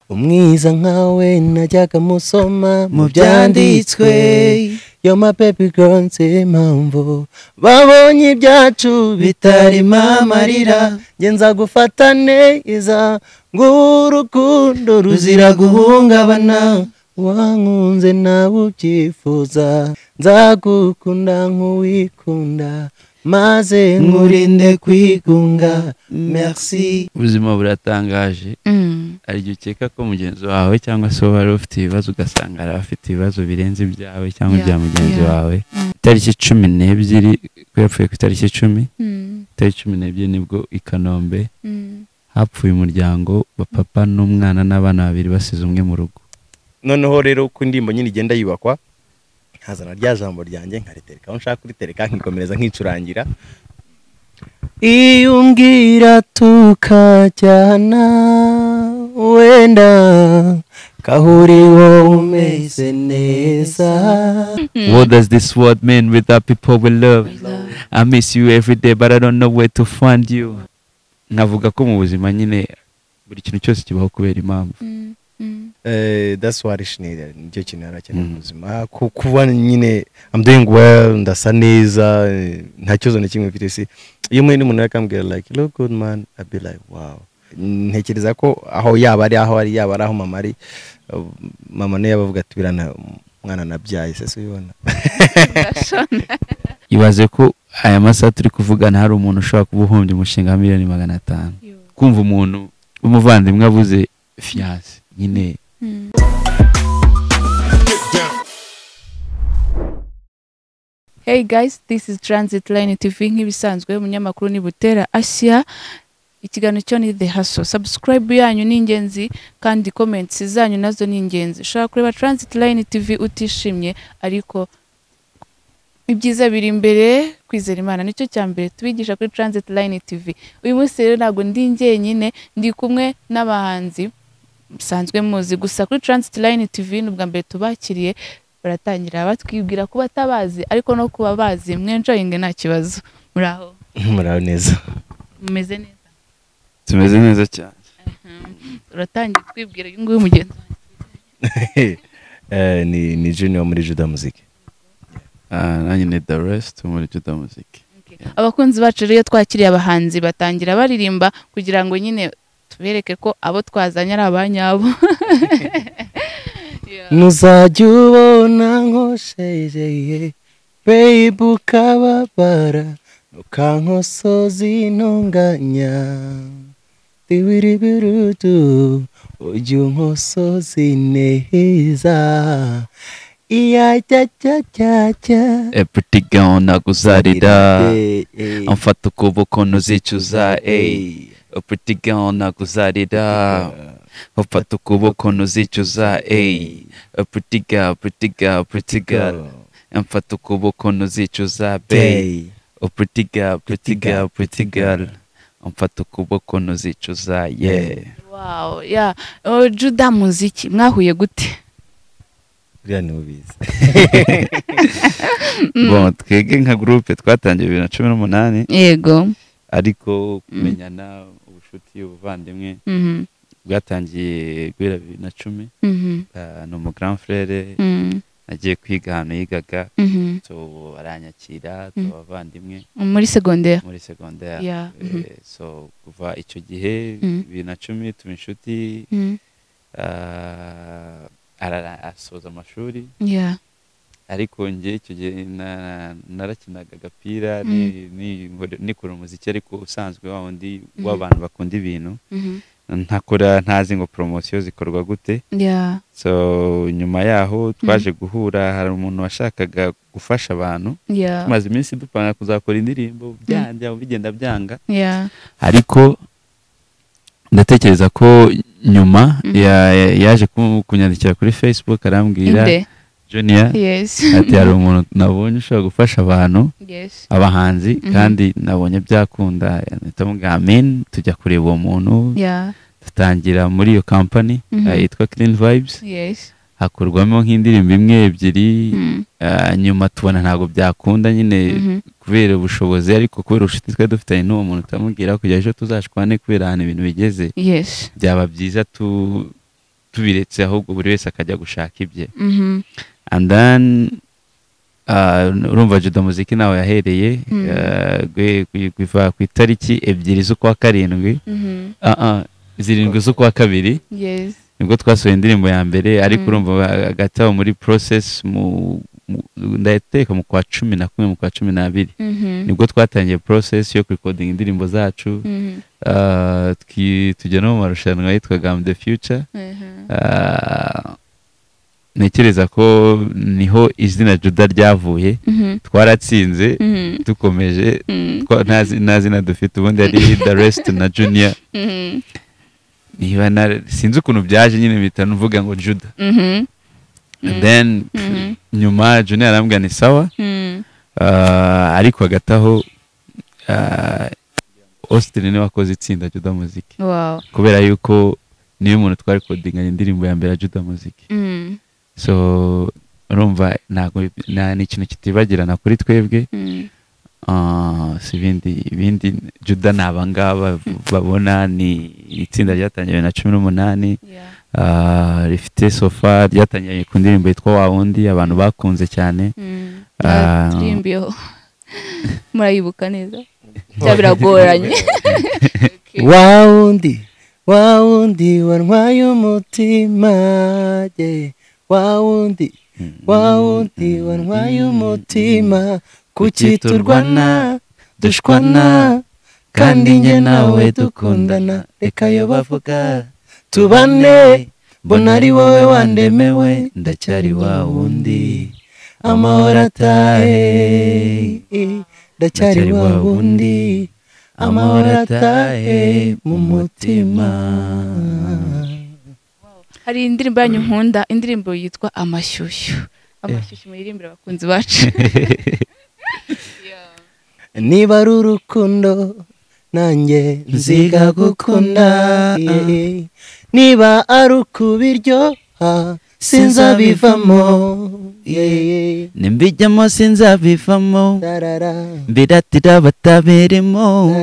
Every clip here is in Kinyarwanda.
Umwiza nkawe najyaga musoma mu byanditswe. Yo my baby girl, nzi impamvu babonye ibyacu bitarimo amarira. Njye nza gufata neza ng'urukundo ruzira guhungabana. Wankunze nawe ubyifuza, nzagukunda nk'uwikunda, maze nkurinde kwigunga. Merci. Ubuzima buratangaje. Hari igihe ukeka ko mugenzi wawe cyangwa se wari ufite ibibazo, ugasanga hari abafite ibibazo birenze ibyawe cyangwa ibya mugenzi wawe. Itariki 12, ko yapfuye ku itariki 10, itariki 12 nibwo i Kanombe hapfuye umuryango wa papa n'umwana n'abana babiri, basize umwe mu rugo. Noneho rero uko indirimbo nyine igenda yubakwa, nkazana rya jambo ryanjye nkaritereka aho nshaka kuritereka, nkikomereza nkicurangira. Iyo umbwira tukajyana wenda kahuriwo umeze neza. What does this world mean without people we love? I miss you every day, but I don't know where to find you. Nkavuga ko mu buzima nyine buri kintu cyose kibaho kubera impamvu. That's what she needed. Nicyo kintu yari akeneye mu buzima. Kuba nyine I'm doing well, ndasa neza, nta kibazo na kimwe mfite. Si iyo mwe n'umuntu akambwira like, "You look good, man," I'd be like, "Wow." Ntekereza ko aho yaba ari, aho ari, yaba ari aho mama ari, mama niyo yabavuga ati birana mwana nabyaye se si ubibona. Ibaze ko aya masaha turi kuvugana hari umuntu ushobora kuba uhombye umushinga wa miliyoni 500. Kumva umuntu w'umuvandimwe abuze fiancé nyine. Hey guys, this is Transit Line TV. Nk'ibisanzwe, umunyamakuru ni Butera Asia. Ikiganiro cyo ni The Hustle. Subscribe yanyu ni ingenzi kandi comments zanyu nazo ni ingenzi. Ushobora kureba Transit Line TV utishimye, ariko ibyiza biri imbere. Kwizera Imana nicyo cya mbere tubigisha kuri Transit Line TV. Uyu munsi rero ntabwo ndi njyenyine, ndi kumwe n'abahanzi musanzwe muzi, gusa kuri Transit Line TV ni ubwa mbere tubakiriye. Baratangira batwibwira kuba batabazi, ariko no kuba bazi mwenjoyinge nta kibazo. Muraho? Muraho neza. Mumeze neza? Tumeze neza cyane. Uratangira twibwira uyu nguyu mugenzi wanjye. Ni Junior muri Juda Muzik. Nanjye ni The Rest muri Juda Muzik. Abakunzi bacu rero, iyo twakiriye abahanzi batangira baririmba kugira ngo nyine tubereke ko abo twazanye ari abanyabo. Ntuzajya ubona nkosheje babe ukababara, ukankosoza intonganya tiwiribirudu, ujya unkosoza ineza iyajyajyajyajya. A pretty girl naguzarira, amfata ukuboko ntuzicuza, ey. A pretty girl naguzarira, amfata ukuboko ntuzicuza, ey. A pretty girl, pretty girl, pretty girl, amfata ukuboko ntuzicuza, babe. A pretty girl, pretty girl, pretty girl, amfata ukuboko ntuzicuza, yeah. Wow, yeah. Oh, Juda Muziki mwahuye gute? Buriya ni ubizi. Bon, twebwe nka groupe twatangiye 2018, ariko kumenyana, ubushuti, ubuvandimwe bwatangiye guhera 2010. Ni umu grand frère. Nagiye kwiga ahantu yigaga, so aranyakira, tuba abavandimwe. Muri secondaire? Muri secondaire. So kuva icyo gihe, 2010, tuba inshuti. Asoza amashuri, ariko njye icyo gihe narakinaga agapira, nikora umuziki, ariko usanzwe wa wundi w'abantu bakunda ibintu, ntakora ntazi ngo promotion zikorwa gute. So nyuma yaho twaje guhura, hari umuntu washakaga gufasha abantu. Tumaze iminsi dupanga kuzakora indirimbo, byanja bigenda byanga, ariko ndatekereza ko nyuma yaje kunyandikira kuri Facebook, arambwira, Inde? Junior, ati hari umuntu nabonye ushobora gufasha abantu, abahanzi, kandi nabonye byakunda. Ndamubwira amen. Tujya kureba uwo muntu, dutangira muri iyo company yitwa Clean Vibes. Hakorwamo nk'indirimbo imwe, ebyiri. Nyuma tubona ntabwo byakunda nyine kubera ubushobozi, ariko kubera ubucuti twari dufitanye n'uwo muntu, turamubwira kugira ejo tuzashwane kubera ahantu ibintu bigeze, byaba byiza tu tubiretse ahubwo buri wese akajya gushaka ibye. And then urumva Juda Muziki nawe yahereye kuva ku itariki 2 z'ukwa 7, 7 z'ukwa 2, nibwo twasohoye indirimbo ya mbere. Ariko urumva hagati aho muri process ndateka mu kwa 11, mu kwa 12 nibwo twatangiye process yo recording indirimbo zacu. Tujya no mu marushanwa yitwaga I'm the Future. Ntekereza ko niho izina Juda ryavuye. Twaratsinze, dukomeje, nta zina dufite ubundi, ari The Rest na Junior. Niba sinzi ukuntu byaje nyine mpita mvuga ngo Juda. And then nyuma Junior arambwira ni sawa. Ariko hagati aho Austin niwe wakoze itsinda Juda Muziki. Kubera yuko niyo muntu twari recordinganye indirimbo ya mbere ya Juda Muziki. So urumva ntago ni ikintu kitibagirana kuri twebwe. Si ibindi Juda ni abangaba babona, ni itsinda ryatangiye na 18, rifite sofa ryatangiye ku ndirimbo yitwa Wa Wundi abantu bakunze cyane. Turimbiyeho murayibuka neza bya biragoranye. Wa wundi, wa wundi wantwaye umutima, wa wundi, wa wundi wantwaye umutima, kuki turwana dushwana kandi njye nawe dukundana, reka yo bavuga tubane, mbona ari wowe wandemewe, ndacyari wa wundi amahoro atahe, ndacyari wa wundi amahoro atahe mu mutima. Hari indirimbo yanyu nkunda, indirimbo yitwa Amashyushyu. Amashyushyu muyirimbira abakunzi bacu. Niba ari urukundo nanjye nziga gukunda, niba ari ukubiryoha sinzabivamo, nimbijyamo sinzabivamo, mbiratira bataberemo,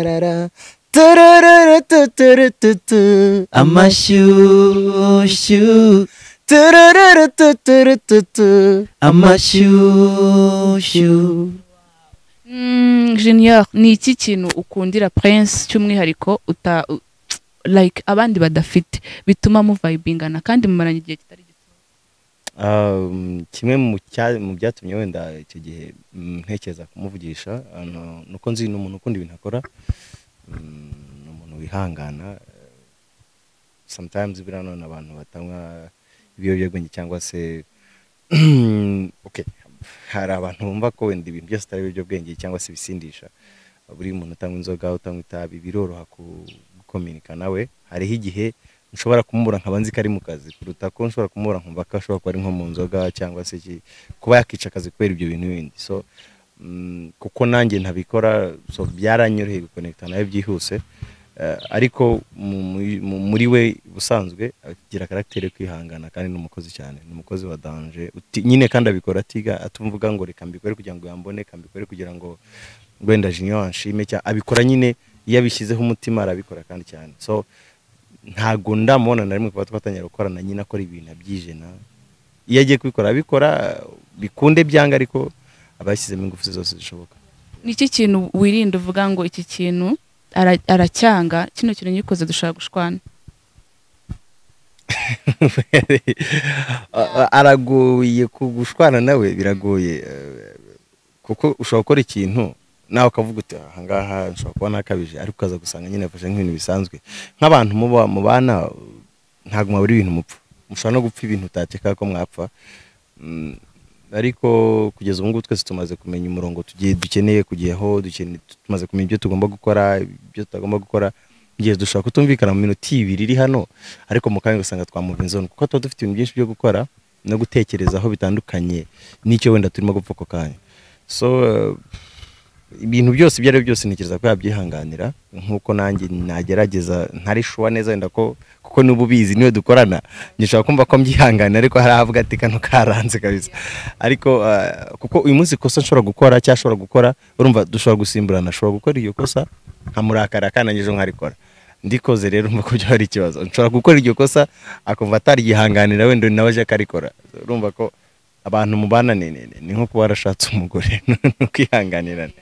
amashyushyu, amashyushyu. Junior, ni iki kintu ukundira Prince cy'umwihariko uta like abandi badafite bituma muvibingana kandi mumaranye igihe kitari gito? Kimwe mu byatumye wenda icyo gihe ntekereza kumuvugisha nuko nzi ni umuntu ukunda ibintu akora, ni umuntu wihangana. Sometimes biranona abantu batanywa ibiyobyabwenge cyangwa se okay, hari abantu bumva ko wenda ibintu byose atari ibiyobyabwenge cyangwa se ibisindisha. Buri muntu utanywa inzoga, utanywa itabi, biroroha gukominika nawe. Hariho igihe nshobora kumubura nkaba nzi ko ari mu kazi kuruta ko nshobora kumubura nkumva ko ashobora kuba ari nko mu nzoga cyangwa se kuba yakica akazi kubera ibyo bintu bindi. So kuko nanjye ntabikora, so byaranyoroheye gukonekta nawe byihuse. Ariko muri we ubusanzwe agira caractère yo kwihangana kandi ni umukozi cyane, ni umukozi wa danger nyine, kandi abikora atiga atumvuga ngo reka mbikore kugira ngo yambone, reka mbikore kugira ngo wenda Junior anshime, cyangwa abikora nyine iyo abishyizeho umutima arabikora kandi cyane. So ntago ndamubona na rimwe kuba twatangira gukorana nyine akora ibintu abyijena, iyo agiye kubikora abikora bikunde byanga, ariko abashyizemo ingufu zose zishoboka. Ni iki kintu wirinda uvuga ngo iki kintu aracyanga, kino kintu nyikoze dushaka gushwana? Aragoye kugushwana nawe, biragoye kuko ushobora gukora ikintu nawe ukavuga uti aha ngaha nshobora kuba nakabije, ariko ukaza gusanga nyine afashe nk'ibintu bisanzwe. Nk'abantu mubana ntabwo mwabura ibintu mupfa, mushobora no gupfa ibintu utakeka ko mwapfa. Ariko kugeza ubu ngubu twese tumaze kumenya umurongo tugiye dukeneye kujyaho, tumaze kumenya ibyo tugomba gukora, ibyo tutagomba gukora. Ngiye dushobora kutumvikana mu minota ibiri iri hano, ariko mu kanya ugasanga twamuva inzone kuko tuba dufite ibintu byinshi byo gukora no gutekerezaho bitandukanye n'icyo wenda turimo gupfa ako kanya. So ibintu byose ibyo ari byo byose ntekereza ko yabyihanganira, nkuko nanjye nagerageza ntari shuwa neza wenda ko kuko n'ubu bizi niwe dukorana, ngishaka kumva ko mbyihanganira, ariko hari ahavuga ati kano karanze kabisa. Ariko kuko uyu munsi kosa nshobora gukora cyangwa ashobora gukora, urumva dushobora gusimburana, ashobora gukora iyo kosa nkamurakara kandi nanjye ejo nkarikora. Ndikoze rero urumva ko byaba ari ikibazo. Nshobora gukora iryo kosa akumva ataryihanganira, wenda nawe aje akarikora. Urumva ko abantu mubana ni nko kuba warashatse umugore, no kwihanganirana.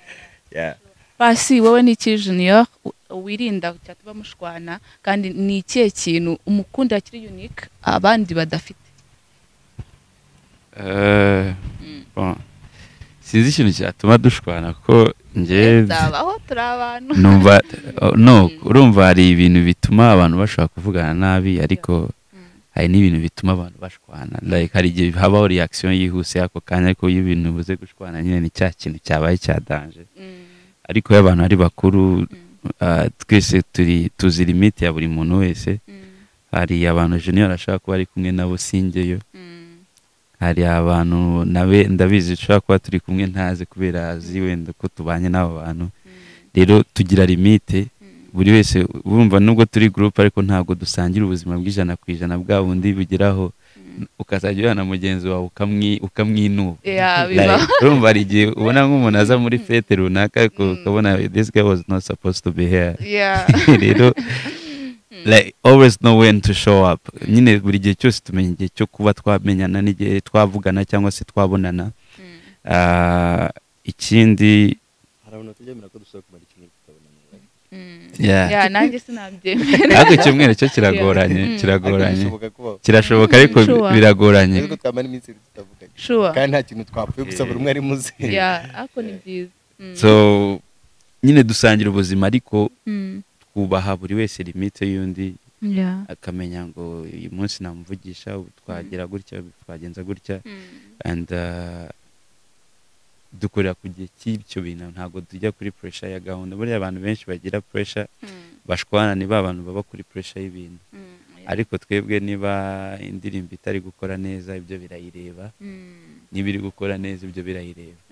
Yeah. Pasi, wowe ni iki Junior wirinda cyatuma mushwana, kandi ni ikihe kintu umukunda kiri unique abandi badafite? Bon, sinzi ikintu cyatuma dushwana ko njye Nzabaho, turi abantu. Numva, oh, no, urumva hari ibintu bituma abantu bashobora kuvugana nabi, ariko hari n'ibintu bituma abantu bashwana. Like, hari igihe habaho reaction yihuse y'ako kanya, ariko iyo ibintu bibuze gushwana nyine ni cya kintu cyabaye cya danger. Ariko iyo abantu ari bakuru, twese turi tuzi limite ya buri muntu wese. Hari abantu Junior ashobora kuba ari kumwe nabo singeyo, hari abantu nawe ndabizi ushobora kuba turi kumwe ntazi, kubera azi wenda ko tubanye n'abo bantu. Rero tugira limite buri wese. Urumva nubwo turi group, ariko ntabwo dusangira ubuzima bw'100% bwa bundi bugeraho ukazajya ubana na mugenzi wawe ukamwinuba. Yeah, bibaho. Like, urumva hari igihe ubona nk'umuntu aza muri fête runaka, ariko ukabona this guy was not supposed to be here. Rero, like, always know when to show up nyine. Buri gihe cyose tumenya igihe cyo kuba twamenyana n'igihe twavugana cyangwa se twabonana. Ikindi Hari abantu batabyemera ko dushobora kumara icyumweru tutabonana. Yeah. Yeah, nanjye sinabyemera. Ariko icyumweru cyo kiragoranye. Kiragoranye. Bishoboka kubaho. Kirashoboka, ariko biragoranye. Ariko twamara iminsi 2 tutavuganye kandi nta kintu twapfuye, gusa buri umwe ari muze. Yeah, ariko ni byiza. So nyine dusangira ubuzima, ariko twubaha buri wese limite y'undi, akamenya ngo uyu munsi namuvugisha, ubu twagira gutya, twagenza gutya. And dukorera ku gihe cy'ibyo bintu, ntabwo tujya kuri pressure ya gahunda. Buriya abantu benshi bagira pressure, bashwana, ni ba bantu baba kuri pressure y'ibintu. Ariko twebwe niba indirimbo itari gukora neza, ibyo birayireba. Niba iri gukora neza, ibyo birayireba.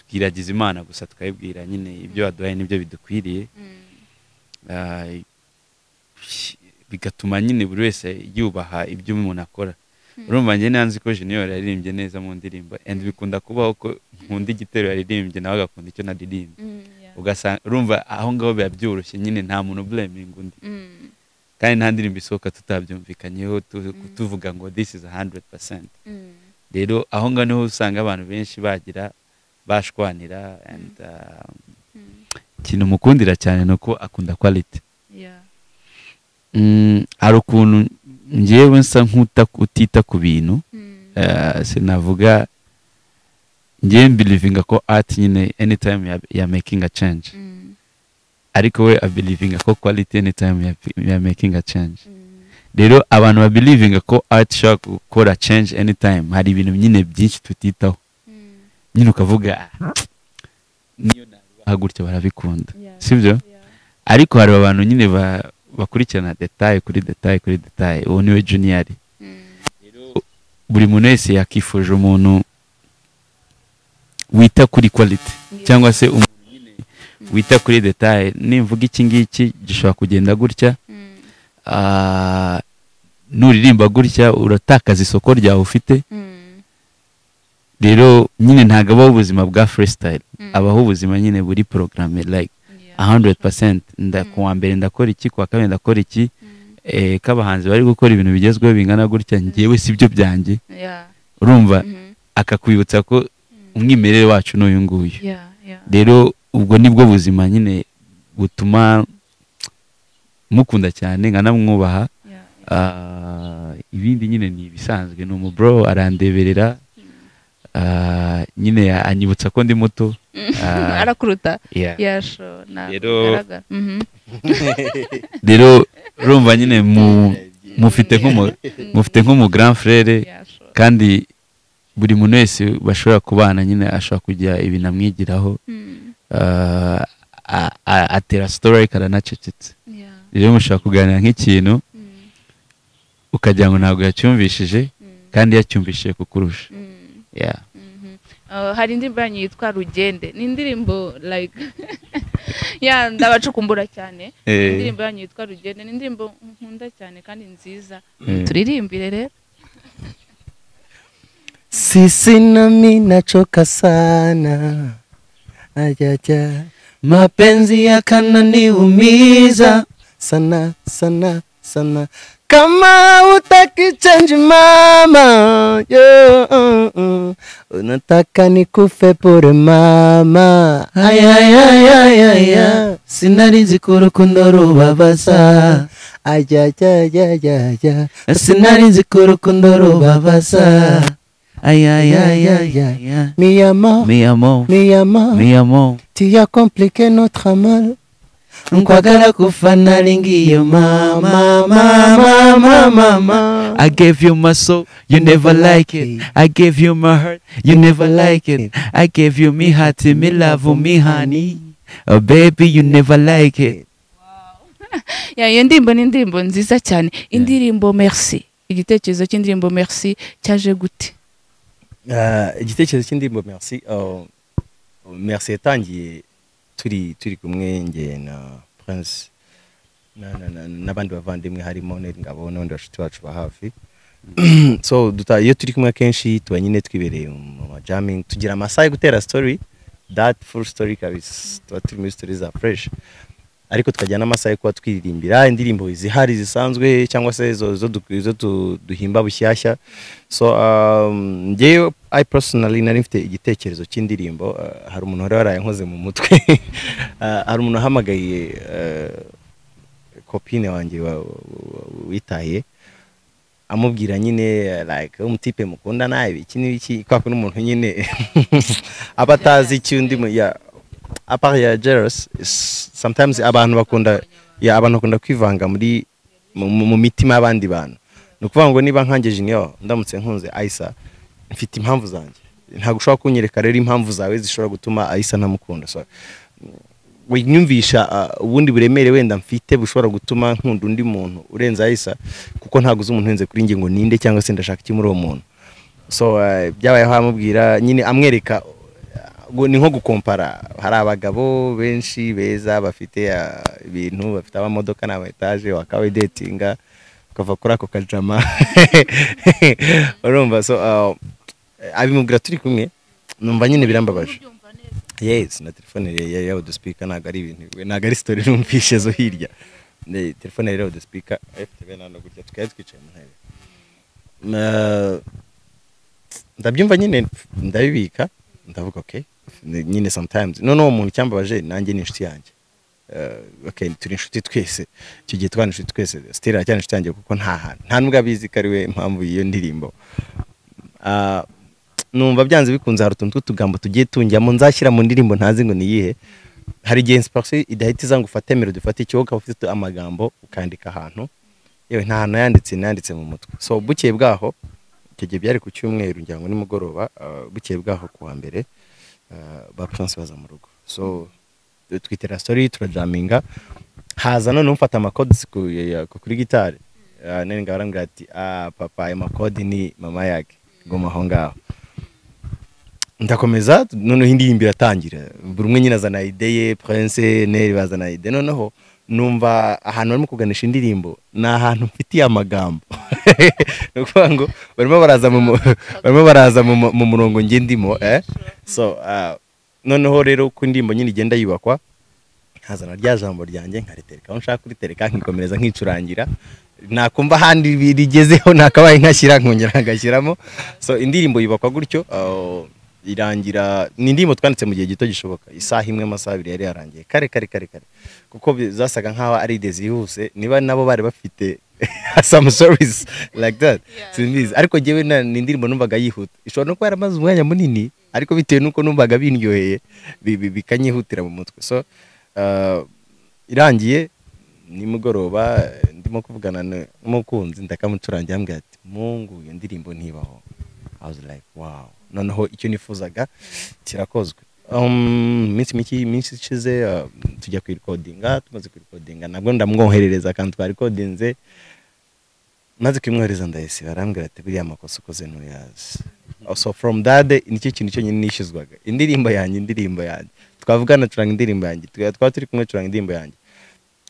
Twiragiza Imana gusa, tukayibwira nyine ibyo waduhaye nibyo bidukwiriye. Bigatuma nyine buri wese yubaha ibyo umuntu akora. Urumva njye nanzi ko Junior yaririmbye neza mu ndirimbo, and bikunda kubaho ko nkunda igitero yaririmbye, nawe agakunda icyo naririmbye. Ugasanga urumva aho ngaho biba byoroshye nyine, nta muntu blaming undi. Kandi nta ndirimbo isohoka tutabyumvikanyeho, tuvuga ngo this is 100%. Rero aho ngaho niho usanga abantu benshi bagira bashwanira. And ikintu mukundira cyane ni uko akunda quality. Hari ukuntu njyewe nsa nk'uta utita ku bintu. Sinavuga njyewe mbelievinga ko art nyine anytime ya making a change, ariko we abelievinga ko quality anytime ya making a change. Rero abantu babelievinga ko art ishobora gukora change anytime, hari ibintu nyine byinshi tutitaho. Nyine ukavuga, "Ah, niyo nabibaha gutya barabikunda." Sibyo? Ariko hari abantu nyine bakurikirana détail kuri détail kuri détail. Uwo niwe Junior. Buri muntu wese yakifuje umuntu wita kuri quality, cyangwa se umuntu nyine wita kuri détail. Nimvuga iki ngiki gishobora kugenda gutya, nuririmba gutya uratakaza isoko ryawe ufite. Rero nyine ntabwo abaho ubuzima bwa freestyle, abaho ubuzima nyine buri programme, like 100%. Ku wa mbere ndakora iki, ku wa kabiri ndakora iki. K'abahanzi bari gukora ibintu bigezweho bingana gutya, njyewe si byo byanjye. Urumva akakwibutsa ko umwimerere wacu ni uyu nguyu. Rero ubwo nibwo buzima nyine butuma mukunda cyane, nkanamwubaha. Ibindi nyine ni ibisanzwe, ni umubro, arandeberera. Nyine anyibutsa ko ndi muto. Arakuruta? Yeah. Yeah, sure. Na bigaragara. Rero urumva nyine mufite nk'umu grand frère. Yeah, sure. Kandi buri muntu wese bashobora kubana nyine ashobora kugira ibintu amwigiraho. Atera story ariko aranacecetse. Rero mushobora kuganira nk'ikintu, ukagira ngo ntabwo yacyumvishije, kandi yacyumvishije kukurusha. Yeah. Hari indirimbo yanyu yitwa Rugende, ni indirimbo like, yeah, ndabacukumbura cyane. Indirimbo yanyu yitwa Rugende ni indirimbo nkunda cyane kandi nziza. Turirimbire rero. Sisi nami nachoka sana, ajaja, mapenzi yakananiumiza. Sana sana sana. Kama hutaki change mama, yo, unataka nikufe pure mama. Ay ay ay ay ay ay, sinari nzi ko urukundo rubabaza. Ay ay ay ay ay ay, sinari nzi ko urukundo rubabaza. Ay ay ay ay ay. Mi amor, mi amor, mi amor, mi amor, tu as compliqué notre amour. Nkwagala kufa nalingiyo mama, mama, mama, mama. I gave you my soul, you never like it. I gave you my heart, you never like it. I gave you me heart, me love, me honey. Oh baby, you never like it. Wow. Ya, iyo ndirimbo ni indirimbo nziza cyane. Indirimbo Merci. Igitekerezo cy'indirimbo Merci cyaje gute? Igitekerezo cy'indirimbo Merci, Merci yatangiye turi kumwe nge na Prince n'abandi bavandimwe harimo Neri Ngabo n'abandi bashuti bacu ba hafi. So iyo turi kumwe kenshi tuba nyine twibereye mu jamming, tugira amasaha yo gutera story, that full story kabisa, tuba turi muri story za fresh, ariko tukajya n'amasaha yo kuba twiririmbira indirimbo zihari zisanzwe cyangwa se zo duhimba bushyashya. So njyewe I personally nari mfite igitekerezo cy'indirimbo. Hari umuntu wari warayankoze mu mutwe. Hari umuntu ahamagaye copine wanjye witaye, amubwira nyine like umutipe mukunda nabi iki n'iki, kwa kuno umuntu nyine aba atazi icyo undi ya à part ya jealous. Sometimes abantu bakunda ya abantu bakunda kwivanga muri mu mitima y'abandi bantu. Ni ukuvuga ngo niba nkanjye Junior ndamutse nkunze Aisa, mfite impamvu zanjye, ntabwo ushobora kunyereka rero impamvu zawe zishobora gutuma Aisa ntamukunda. So winyumvisha ubundi buremere wenda mfite bushobora gutuma nkunda undi muntu urenze Aisa, kuko ntabwo uzi umuntu urenze kuri nge ngo ninde cyangwa se ndashaka iki muri uwo muntu. So byabayeho amubwira nyine amwereka ni nko gukompara, hari abagabo benshi beza bafite ibintu, bafite amamodoka n'ama etaje, wakawe datinga ukava kuri ako kajama. Urumva? So abimubwira turi kumwe, numva nyine birambabaje. Yes, na telefone ya loudspeaker ntabwo ari ibintu, ntabwo ari story numvishe zo hirya. Ne telefone ya loudspeaker afite bene no gutya, twari twicaye mu ntebe. Ndabyumva nyine ndabibika, ndavuga okay nyine sometimes no umuntu cyambabaje nanjye ni inshuti yanjye. Okay, turi inshuti twese, icyo gihe twari inshuti twese, still aracyari inshuti yanjye kuko nta hantu nta nubwo abizi ko ari we impamvu y'iyo ndirimbo. Numva byanze bikunze hari utuntu tw'utugambo tugiye tunjyamo nzashyira mu ndirimbo ntazi ngo niyihe. Hari igihe inspiration idahita iza ngo ufate melody, ufate icyo ukaba ufite amagambo ukandika ahantu, yewe nta hantu yanditse mu mutwe. So bukeye bwaho, icyo gihe byari ku cyumweru ngira ngo nimugoroba, bukeye bwaho kuwa mbere ba Prince baza mu rugo. So twitera story, turajaminga, haza none umfata amakodi kuri gitari. Nene ngabo arambwira ati papa ayo makodi ni mama yake, goma aho ngaho. Ndakomeza noneho indirimbo iratangira, buri umwe nyine azana ideye, Prince Neri bazana ide. Noneho numva ahantu barimo kuganisha indirimbo ni ahantu mfitiye amagambo. Ni ukuvuga ngo barimo baraza mu murongo nge ndimo. So noneho rero uko indirimbo nyine igenda yubakwa, nkazana rya jambo ryanjye nkaritereka aho nshaka kuritereka, nkikomereza nkicurangira, nakumva ahandi rigezeho nakabaye nkashyira nkongera ngashyiramo. So indirimbo yubakwa gutyo irangira. Ni indirimbo twanditse mu gihe gito gishoboka, isaha imwe amasaha abiri yari yarangiye kare kare kare kare, kuko zasaga nkaho ari ide zihuse, niba nabo bari bafite some stories like that, simbizi. Ariko njyewe ni indirimbo numvaga yihuta, ishobora no kuba yaramaze umwanya munini, ariko bitewe nuko numvaga bindyoheye bikanyihutira mu mutwe. So irangiye nimugoroba ndimo kuvugana n'umukunzi, ndakamucurangira ambwira ati Mungu iyo ndirimbo ntibaho. I was like wow, noneho icyo nifuzaga kirakozwe. Iminsi ishize tujya kuyirekodinga, tumaze kuyirekodinga nabwo ndamwoherereza kandi twarikodinze, maze kumwohereza ndahise barambwira ati buriya makosa ukoze ntuyazi. So from that day nicyo kintu cyonyine nishyuzwaga, indirimbo yanjye twavugana curanga indirimbo yanjye, twaba turi kumwe curanga indirimbo yanjye.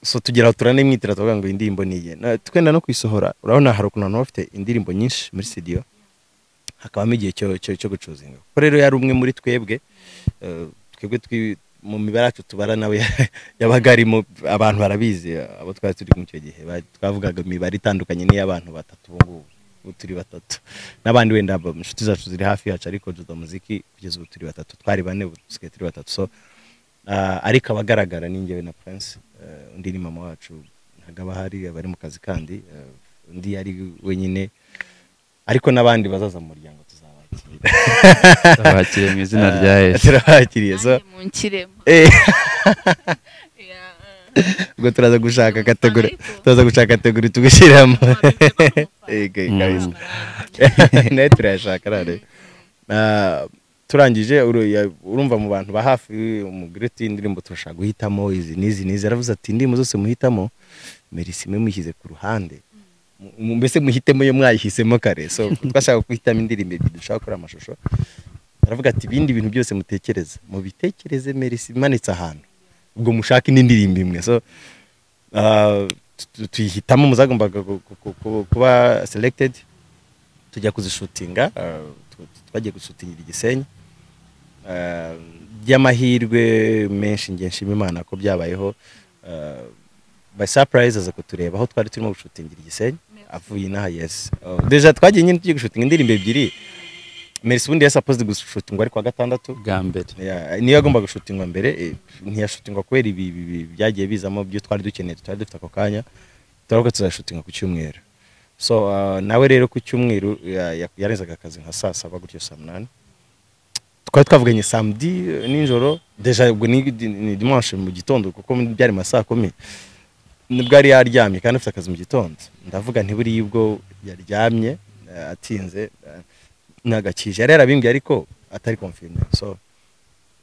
So tugera turanimwitira tuvuga ngo indirimbo niye, twenda no kuyisohora. Urabona hari ukuntu abantu bafite indirimbo nyinshi muri studio, hakabamo igihe cyo gucuzinga. Kuko rero yari umwe muri twebwe, twebwe Mu mibare yacu tubara nawe yabaga arimo. Abantu barabizi, abo twari turi mu icyo gihe, twavugaga imibare itandukanye n'iy'abantu batatu. Ubu ngubu ubu turi batatu n'abandi wenda inshuti zacu ziri hafi yacu, ariko Juda Muziki kugeza ubu turi batatu. Twari bane, ubu dusigaye turi batatu. So ariko abagaragara ni njyewe na Prince. Undi ni mama wacu, ntabwo aba ahari, aba ari mu kazi kandi undi yari wenyine, ariko n'abandi bazaza mu muryango tuzabakira. Tubakiriye mu izina rya Yesu. Turabakiriye, so Nanjye munshyiremo. Ubwo turaza gushaka Umufana category ariko. Turaza gushaka category tugushyiramo. Ego, kabisa, nayo turayashaka rare. Turangije urumva mu bantu ba hafi umubwira uti indirimbo turashaka guhitamo izi n'izi n'izi. Aravuze ati indirimbo zose muhitamo, Merci mwe mushyize ku ruhande. Mbese muhitemo iyo mwayihisemo kare. So twashaka guhitamo indirimbo ebyiri dushaka gukora amashusho. Aravuga ati ibindi bintu byose mutekereza mubitekereze, Merci imanitse ahantu, ubwo mushaka indi ndirimbo imwe. So tuyihitamo muzagombaga kuba selected, tujya kuzishutinga. Twagiye gushutingira i Gisenyi. By'amahirwe menshi, ngiye nshima Imana ko byabayeho, by surprise aza kutureba aho twari turimo gushutingira i Gisenyi avuye inaha. Yes. Oh, déjà twagiye nyine tugiye gushutinga indirimbo ebyiri. Merci ubundi yari supposed gushutingwa ari kuwa gatandatu bwa mbere. Yeah, niyo yagombaga gushutingwa mbere, ntiyashutingwa kubera ibi byagiye bizamo byo twari dukeneye tutari dufite ako kanya. Turavuga tuzashutinga ku cyumweru. So nawe rero ku cyumweru yarenzaga akazi nka saa 7 gutyo, saa 8. Twari twavuganye samedi nijoro déjà, ubwo ni dimanche mu gitondo kuko byari mu ma saa 10, nibwo yari yaryamye kandi afite akazi mu gitondo. Ndavuga nti buriya ubwo yaryamye atinze, nagakije yari yarabimbwiye ariko atari confirmé. So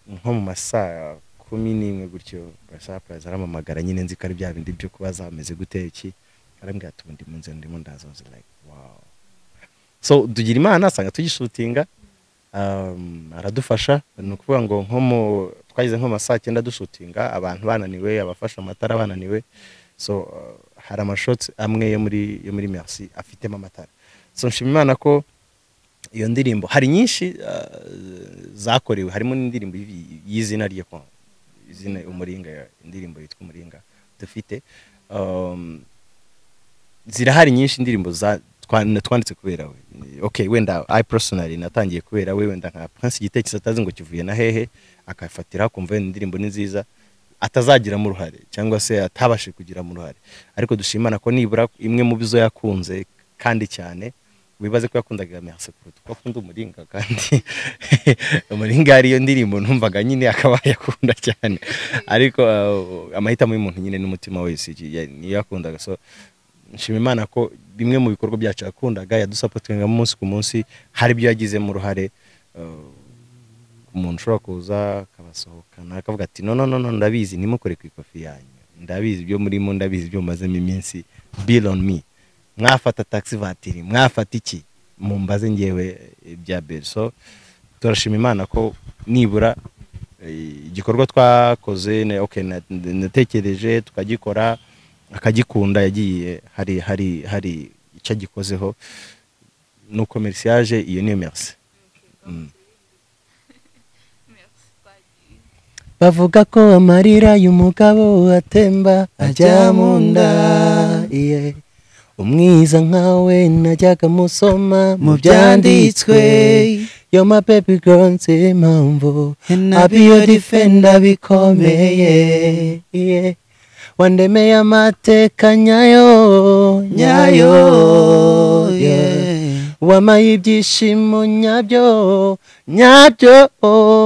nko mu masaa 11 gutyo, surprise arampamagara. Nyine nzi ko ari bya bindi byo kubaza ameze gute iki. Arambwira ati ubu ndi mu nzira, ndimo ndaza. I was like, "Wow." So tugira Imana asanga tugishutinga, aradufasha. Ni ukuvuga ngo nko mu twageze nko mu ma saa 9 dushutinga, abantu bananiwe, abafashe amatara bananiwe. So hari amashoti amwe yo muri Merci afitemo amatara. So nshima Imana ko iyo ndirimbo, hari nyinshi zakorewe, harimo n'indirimbo y'izina rye kwa izina Umuringa, indirimbo yitwa Umuringa dufite. Zirahari nyinshi indirimbo za twanditse kubera we. Okay, wenda I personally natangiye kubera we, wenda nka Prince igitekerezo atazi ngo kivuye na hehe, akafatira akumva wenda indirimbo ni nziza, atazagiramo uruhare cyangwa se atabashe kugiramo uruhare. Ariko dushimana ko nibura imwe mu bizo yakunze kandi cyane, wibaze ko yakundaga Merci kuruta uko akunda Umuringa, kandi Umuringa ariyo ndirimbo numvaga nyine akaba yakunda cyane. Ariko amahitamo y'umuntu nyine n'umutima wese niyo yakundaga. So nshima Imana ko bimwe mu bikorwa byacu yakundaga, yadusapotinga umunsi ku munsi, hari ibyo yagizemo uruhare. Umuntu ushobora kuza akabasohokana akavuga ati no, no, no, no, ndabizi, ntimukore ku ikofi yanyu, ndabizi ibyo murimo, ndabizi ibyo mumazemo iminsi, bill on me, mwafata taxi voiture, mwafata iki, mumbaze ngewe ibya bill." So turashima Imana ko nibura igikorwa twakoze okay, natekereje tukagikora akagikunda, yagiye hari icyo agikozeho. Nuko Merci yaje, iyo niyo Merci. Bavuga ko amarira y'umugabo atemba ajya mu nda, yeah. Umwiza nkawe najyaga musoma mu byanditswe. Yo my baby girl, nzi impamvu abiyo defender bikomeye, yeah. Wandemeye amateka nyayo nyayo, yeah. Wamaye ibyishimo nyabyo nyabyo,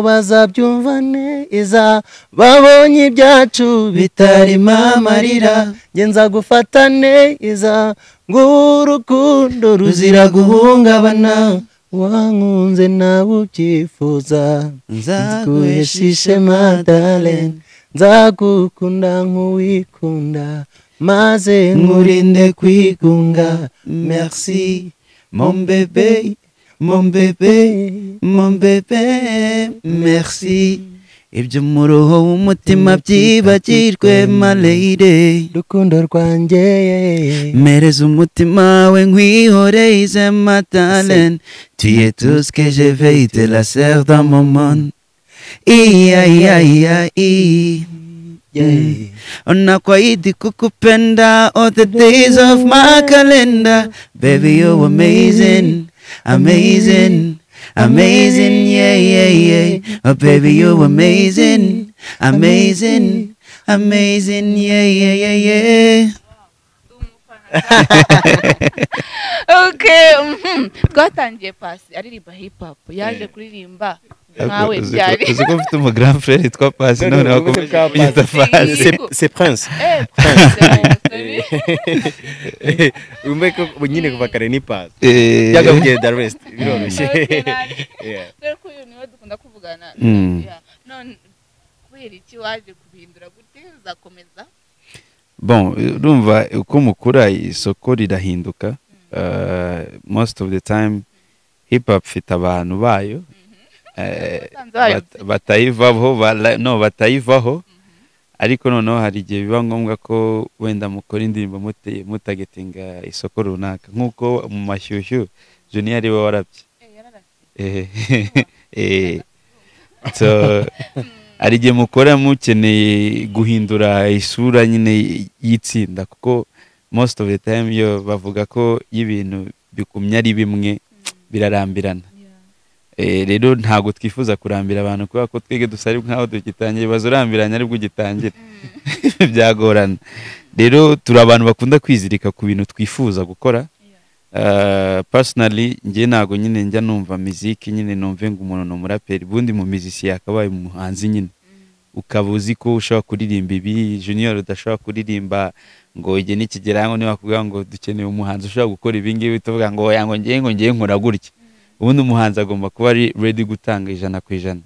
bazabyumva neza babonye ibyacu bitarimo amarira. Nge nza gufata neza ng'urukundo ruzira guhungabana. Wankunze nawe ubyifuza, nzaguhesha ishema darling, nzagukunda nk'uwikunda maze nkurinde kwigunga. Merci, mon bébé, mon bébé, mon bébé, merci. Ibyo mu ruho w'umutima byibagirwe, my lady. Rukundo rwanjye. Mereza umutima we nkwihoreze, my darling. Tu es tout ce que je veux, t'es la seule dans mon monde. Iya iya iya i. Nakuahidi kukupenda all the days of my calendar. Baby, you're amazing, amazing, amazing, yeah, yeah, yeah. Oh, baby, you're amazing, amazing, amazing, yeah, yeah, yeah, yeah. Okay, twatangiye Pasi aririmba hip hop, yaje kuririmba nkawe byari. Uzi ko mfite umu grand frère yitwa Pasi, none wakomeje kumwita Pasi. C'est Prince. Prince. Umbe ko nyine kuva kare ni Pasi. Byagabye the rest biroroshye. Dore ko uyu niwe dukunda kuvugana. None kubera iki waje kubihindura gute, uzakomeza? Bon, urumva uko mukura isoko rirahinduka. Most of the time hip hop ifite abantu bayo batayivaho, no batayivaho, ariko noneho hari igihe biba ngombwa ko wenda mukora indirimbo mutagetinga isoko runaka, nk'uko mu mashyushyu Junior ari we warabye. So hari igihe mukora mukeneye guhindura isura nyine y'itsinda, kuko most of the time yo bavuga ko y'ibintu bikumye ari bimwe birarambirana. Rero ntago twifuza kurambira abantu, kubera ko twege dusari nkaho dugitangira, ibibazo urambiranye aribwo ugitangira byagorana. Rero turi abantu bakunda kwizirika ku bintu twifuza gukora. Personally njye ntago nyine njya numva muziki nyine numve ngo umuntu ni umuraperi, ubundi mu muziki yakabaye umuhanzi nyine, ukaba uzi ko ushobora kuririmba ibi Junior udashobora kuririmba, ngo igihe nikigera ngo niba bakubwira ngo dukeneye umuhanzi ushobora gukora ibi ngibi, tuvuga ngo oya ngo ngiye nkora gutya. Ubundi umuhanzi agomba kuba ari ready gutanga 100%.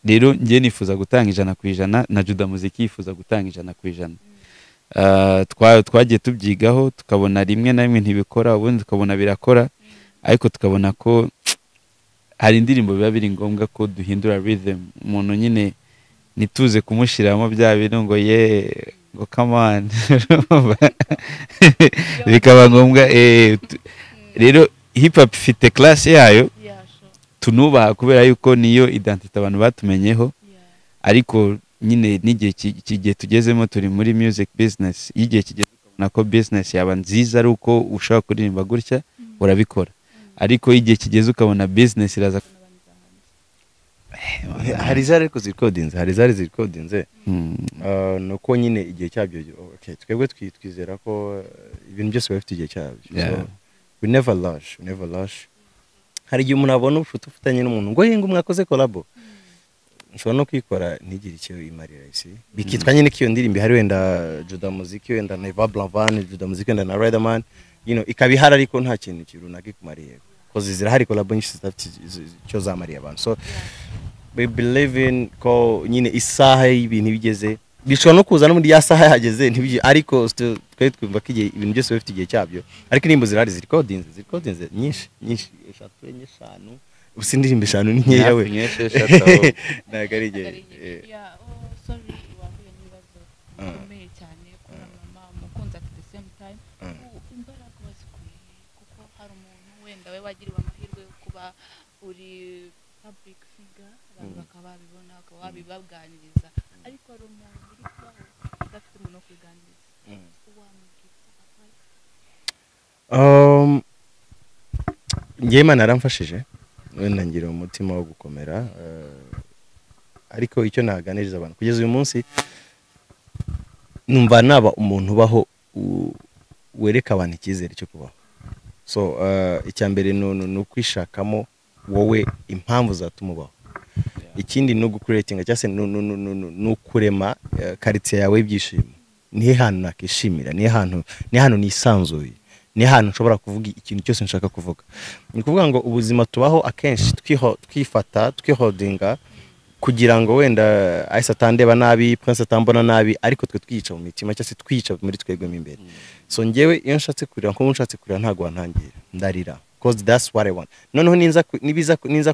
Rero njye nifuza gutanga 100%, na Juda Muziki yifuza gutanga 100%. Twagiye tubyigaho tukabona rimwe na rimwe ntibikora, ubundi tukabona birakora, ariko tukabona ko hari indirimbo biba biri ngombwa ko duhindura rhythm, umuntu nyine nituze kumushiramo bya bintu ngo ye ngo come on bikaba ngombwa. Rero hip hop ifite class yayo tunubaha, kubera yuko niyo identity abantu batumenyeho, ariko nyine n'igihe kigiye tugezemo turi muri music business, igihe kigeze ukabona ko business yaba nziza ari uko ushobora kuririmba gutya urabikora, ariko igihe kigeze ukabona business iraza. Hari zari ariko zirikodinze, hari zari zirikodinze nuko nyine igihe cyabyo. Okay, twebwe twizera ko ibintu byose biba bifite igihe cyabyo. So we never rush, we never rush. Hari igihe umuntu abona ubucuti ufitanye n'umuntu ngo ngo mwakoze collabo, nshobora no kwikora ntigire icyo imarira isi, bikitwa nyine ko iyo ndirimbo ihari, wenda Juda Muziki, wenda na Eva Blavan, Juda Muziki wenda na Riderman, you know, ikaba ihari ariko nta kintu runaka ikumariye, cause zirahari collabo nyinshi zidafite icyo zamariye abantu. So we believe in ko nyine isaha y'ibintu bigeze, bishobora no kuza n'ubundi ya saha yageze ntibije, ariko twe twumva ko ibintu byose bifite igihe cyabyo. Ariko indirimbo zirahari zirikodinze nyinshi nyinshi, 3, 4, 5, ubu indirimbo 5 ni nkeya we, ntabwo ari igihe. Sorry, wahuye n'ibibazo bikomeye cyane kubona mama umukunzi at the same time, imbaraga wazikuye kuko hari umuntu wenda we wagiriwe amahirwe yo kuba uri public figure, abantu bakaba babibona bakaba babibaganiriza, ariko hari umuntu uri kubaho udafite umuntu wo kuganiriza, wamubwira advice? Njye Imana yaramfashije wenda ngira umutima wo gukomera, ariko icyo naganiriza abantu kugeza uyu munsi, numva naba umuntu ubaho wereka abantu icyizere cyo kubaho. So icya mbere ni ukwishakamo wowe impamvu zatuma ubaho, ikindi ni ugukuretinga cyangwa se ni ukurema quartier yawe y'ibyishimo. Nihe hantu nakishimira, nihe hantu nisanzuye, ni hantu nshobora kuvuga ikintu cyose nshaka kuvuga. Ni kuvuga ngo ubuzima tubaho akenshi twifata twiholdinga kugira ngo wenda Aisa atandeba nabi, Prince atambona nabi, ariko twe twiyica mu mitima cyangwa se twiyica muri twebwe mo imbere. So njyewe iyo nshatse kurira, nko nshatse kurira ntago wantangira, ndarira cause that's what I want. Noneho ninza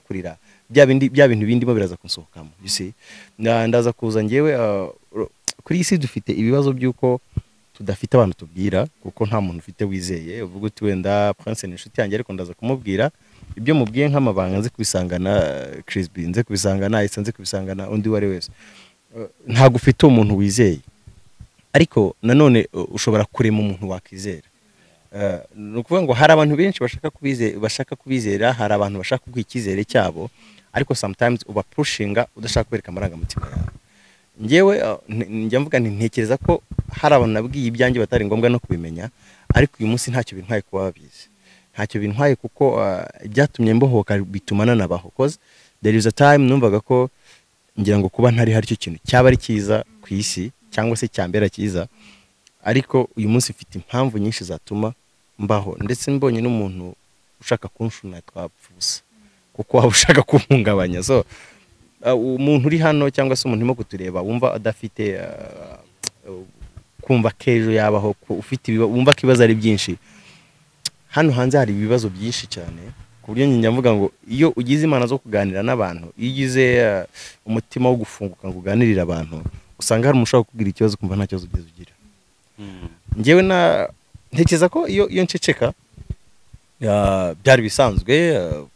kurira bya bintu bindimo biraza kunsohokamo, you see. Ndaza kuza njyewe kuri isi dufite ibibazo byuko tudafite abantu tubwira, kuko nta muntu ufite wizeye uvuga uti wenda Prince ni inshuti yanjye ariko ndaza kumubwira Ibyo mubwiye nk'amabanga nze kubisangana Crispy, nze kubisangana Isa, nze kubisangana undi uwo ari wese. Ntabwo ufite umuntu wizeye, ariko nanone ushobora kurema umuntu wakwizera. Ni ukuvuga ngo hari abantu benshi bashaka kubizera, hari abantu bashaka kuguha icyizere cyabo, ariko sometimes uba pushinga udashaka kwereka amarangamutima yawe. Njyewe njya mvuga nti ntekereza ko hari abantu nabwiye ibyanjye batari ngombwa no kubimenya, ariko uyu munsi ntacyo bintwaye kuba babizi, ntacyo bintwaye kuko ibyatumye mbohoka bituma nanabaho. Cause there is a time numvaga ko ngira ngo kuba ntari hari cyo kintu cyaba ari cyiza ku isi cyangwa se cyambera cyiza, ariko uyu munsi mfite impamvu nyinshi zatuma mbaho, ndetse mbonye n'umuntu ushaka kunshuna twapfa ubusa kuko waba ushaka kumpungabanya. So umuntu uri hano cyangwa se umuntu urimo kutureba wumva adafite kumva kejo yabaho, ufite wumva ko ibibazo ari byinshi, hano hanze hari ibibazo byinshi cyane, ku buryo njya mvuga ngo iyo ugize imana zo kuganira n'abantu, iyo ugize umutima wo gufunguka ngo uganirire abantu, usanga hari umuntu ushobora kukubwira ikibazo ukumva nta kibazo ugeze ugira. Njyewe na ntekereza ko iyo nceceka byari bisanzwe,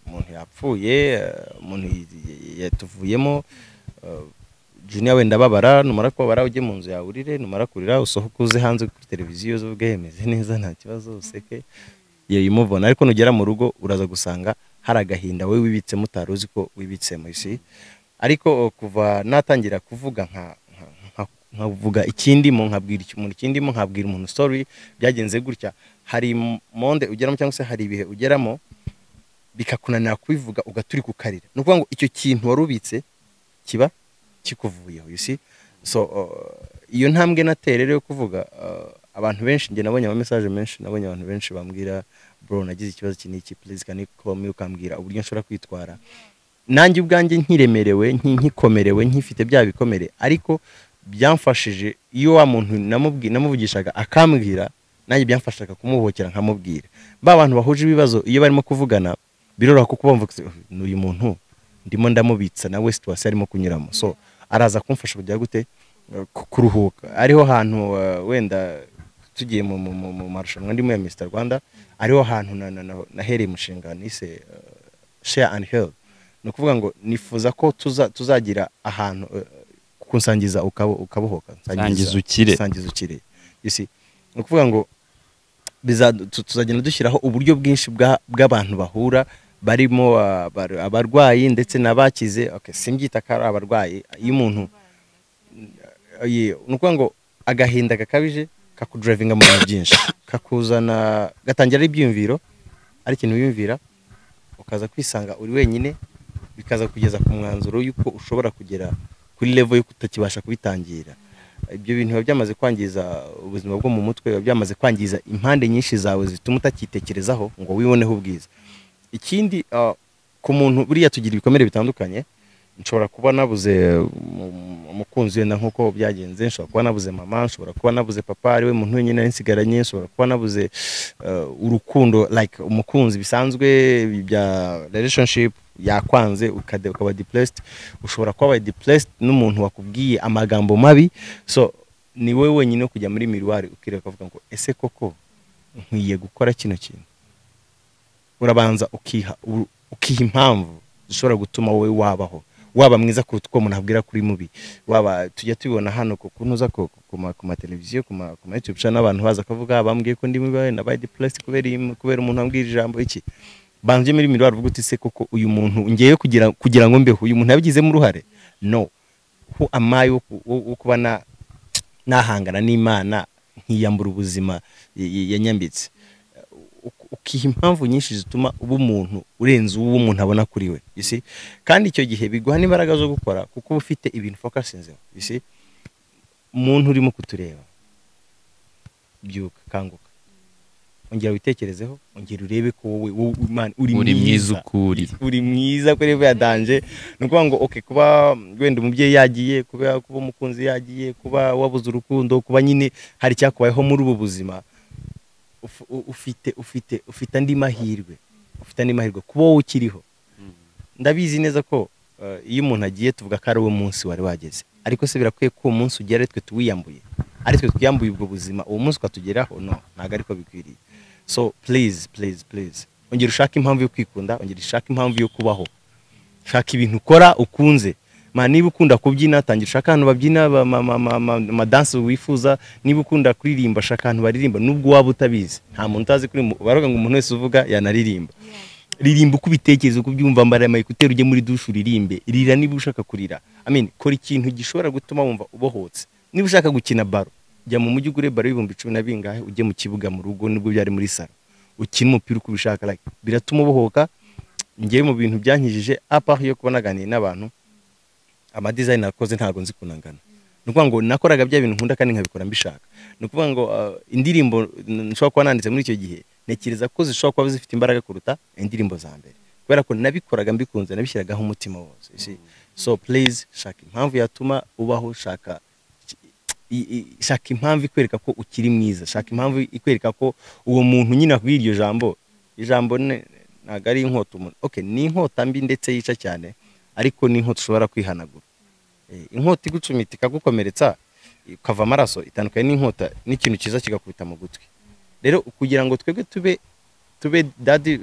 umuntu yapfuye, umuntu yatuvuyemo, Junior wenda ababara, numara kubabara ujye mu nzu yawe urire, numara kurira usohoke uze hanze kuri televiziyo uvuge meze neza nta kibazo useke, yimubona. Ariko nugera mu rugo uraza gusanga hari agahinda wowe wibitsemo utari uzi ko wibitsemo isi. Ariko kuva natangira kuvuga nkavuga ikindimo, nkabwira umuntu ikindimo, nkabwira umuntu story byagenze gutya, hari monde ugeramo cyangwa se hari ibihe ugeramo bikakunanira kubivuga ugaturika ukarira. Ni ukuvuga ngo icyo kintu warubitse kiba kikuvuyeho, you see. So iyo ntambwe nateye rero yo kuvuga, abantu benshi njye nabonye ama message menshi, nabonye abantu benshi bambwira bro nagize ikibazo iki n'iki, please can you call me, ukambwira uburyo nshobora kwitwara. Nanjye ubwanjye nkiremerewe, nkikomerewe, nkifite bya bikomere, ariko byamfashije iyo wa muntu namuvugishaga akambwira, nanjye byamfashaga kumubohokera nkamubwira. Ba bantu bahuje ibibazo iyo barimo kuvugana biroroha kuko bumva n'uyu muntu ndimo ndamubitsa nawe situation arimo kunyuramo, so araza kumfasha kujya gute kuruhuka. Ariho hantu wenda tugiye mu marushanwa ndimo ya Mr Rwanda, ariho hantu nahereye umushinga nise Share and Heal. Ni ukuvuga ngo nifuza ko tuzagira ahantu kunsangiza ukabohoka, sangiza ukire, sangiza ukire, you see. Ni ukuvuga ngo tuzagenda dushyiraho uburyo bwinshi bw'abantu bahura barimo abarwayi ndetse n'abakize. Okay, simbyita ko ari abarwayi, iyo umuntu ni ukuvuga ngo agahinda gakabije kakudrivinga mu bintu byinshi, kakuzana gatangira ari ibyiyumviro, ari ikintu wiyumvira ukaza kwisanga uri wenyine, bikaza kugeza ku mwanzuro y'uko ushobora kugera kuri level yo kutakibasha kubitangira. Ibyo bintu biba byamaze kwangiza ubuzima bwo mu mutwe, biba byamaze kwangiza impande nyinshi zawe zituma utakitekerezaho ngo wiboneho ubwiza. Ikindi ku muntu buriya tugira ibikomere bitandukanye, nshobora kuba nabuze umukunzi wenda nkuko byagenze, nshobora kuba nabuze mama, nshobora kuba nabuze papa ari we muntu wenyine nari nsigaranye, nshobora kuba nabuze urukundo like umukunzi bisanzwe bya relationship yakwanze ukaba depressed, ushobora kuba depressed n'umuntu wakubwiye amagambo mabi. So ni wowe wenyine kujya muri miroir ukireka ukavuga ngo ese koko nkwiye gukora kino kintu. Urabanza ukiha impamvu zishobora gutuma wowe wabaho, waba mwiza kuruta uko umuntu abwira kuri mubi. Waba tujya tubibona hano ku kunuza ku ma televiziyo, ku ma YouTube channel, abantu baza kavuga bambwiye ko ndi mubi nabaye depressed kubera umuntu ambwira ijambo iki. Banze muri miroir uvuga uti se koko uyu muntu ngiye kugira ngo mbeho, uyu muntu yabigizemo uruhare? No, who am I wo kuba nahangana n'Imana nkiyambura ubuzima yanyambitse. Ukiha impamvu nyinshi zituma uba umuntu urenze uwo umuntu abona kuri we, you see. Kandi icyo gihe biguha n'imbaraga zo gukora kuko uba ufite ibintu focusinzeho, you see. Umuntu urimo kutureba, byuka, kanguka, ongera witekerezeho, ongera urebe ko wowe uri mwiza ukuri, uri mwiza kuri ya danger. Ni ukuvuga ngo okay, kuba wenda umubyeyi yagiye, kuba umukunzi yagiye, kuba wabuze urukundo, kuba nyine hari cyakubayeho muri ubu buzima, ufite andi mahirwe, ufite andi mahirwe kuba wowe ukiriho. Ndabizi neza ko iyo umuntu agiye tuvuga ko ari uwo munsi wari wageze, ariko se birakwiye ko uwo munsi ugera twe tuwiyambuye, ari twe twiyambuye ubwo buzima, uwo munsi ukatugeraho? No, ntabwo ariko bikwiriye. So please please please, Ongera ushake impamvu yo kwikunda, ongera ushake impamvu yo kubaho. Shaka ibintu ukora ukunze. Ma niba ukunda kubyina, tangira ushaka ahantu babyina amadansi wifuza. Niba ukunda kuririmba, shaka ahantu baririmba nubwo waba utabizi. Nta muntu utazi kuririmba, baroga ngo umuntu wese uvuga yanaririmba. Ririmba uko ubitekereza, uko ubyumva, mbara ama écouteurs ujye muri douche uririmbe. Rira niba ushaka kurira. I mean, kora ikintu gishobora gutuma wumva ubohotse. Niba ushaka gukina ballon, jya mu mujyi ugure ballon 10,000 na bingahe, ujye mu kibuga mu rugo nubwo byari muri salon, ukina umupira uko ubishaka. Like, biratuma ubohoka. Ngewe mu bintu byankijije, à part yo kuba naganiye n'abantu, ama design nakoze ntabwo nzi kunangana. Ni ukuvuga ngo nakoraga bya bintu nkunda kandi nkabikora mbishaka. Ni ukuvuga ngo indirimbo nshobora kuba nanditse muri icyo gihe, ntekereza ko zishobora kuba zifite imbaraga kuruta indirimbo za mbere, kubera ko nabikoraga mbikunze, nabishyiragaho umutima wose, you see. So please, shaka impamvu yatuma ubaho, shaka impamvu ikwereka ko ukiri mwiza, shaka impamvu ikwereka ko uwo muntu nyine akubwiye iryo jambo, ijambo ntabwo ari inkota umuntu, okay, ni inkota mbi ndetse yica cyane, ariko ni inkota ushobora kwihanagura. Inkota igucumita ikagukomeretsa ukava amaraso itandukanye n'inkota n'ikintu cyiza kigakubita mu gutwi. Rero kugira ngo twebwe tube dadi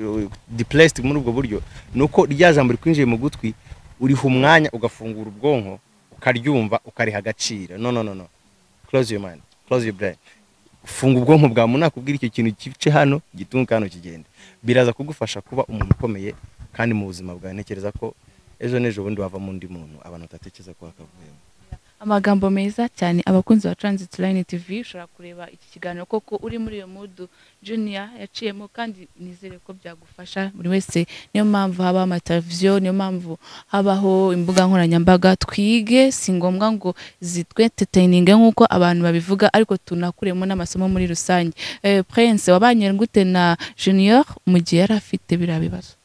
depressed muri ubwo buryo, ni uko rya jambo rikwinjiye mu gutwi, uriha umwanya ugafungura ubwonko, ukaryumva, ukariha agaciro. No, no, no, no, close your mind, close your brain, funga ubwonko bwawe. Umuntu nakubwira icyo kintu, gice hano gitunga hano kigenda, biraza kugufasha kuba umuntu ukomeye. Kandi mu buzima bwawe ntekereza ko ejo n'ejo bundi wavamo undi muntu abantu batatekereza ko wakavuyemo. Amagambo meza cyane. Abakunzi ba Transit Line TV, ushobora kureba iki kiganiro koko uri muri iyo mood Junior yaciyemo, kandi nizere ko byagufasha buri wese. Niyo mpamvu habaho amateleviziyo, niyo mpamvu habaho imbuga nkoranyambaga. Twige, si ngombwa ngo zitwe entertaining nk'uko abantu babivuga, ariko tunakuremo n'amasomo muri rusange. Prince, wabanye gute na Junior mu gihe yari afite biriya bibazo?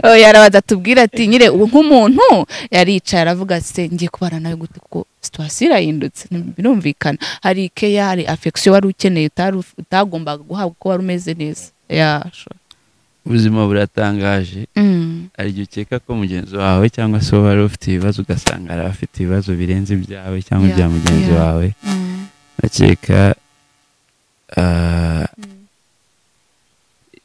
Oya, arabanza atubwira ati nyire ubu nk'umuntu yaricaye aravuga se ngiye kubana nawe gute, kuko situation irahindutse, birumvikana, hari care, hari affection wari ukeneye utagombaga guhabwa kuko wari umeze neza. Yeah, sure. Ubuzima buratangaje. Hari igihe ukeka ko mugenzi wawe cyangwa se wowe wari ufite ibibazo, ugasanga hari abafite ibibazo birenze ibyawe cyangwa ibya mugenzi wawe. Ndakeka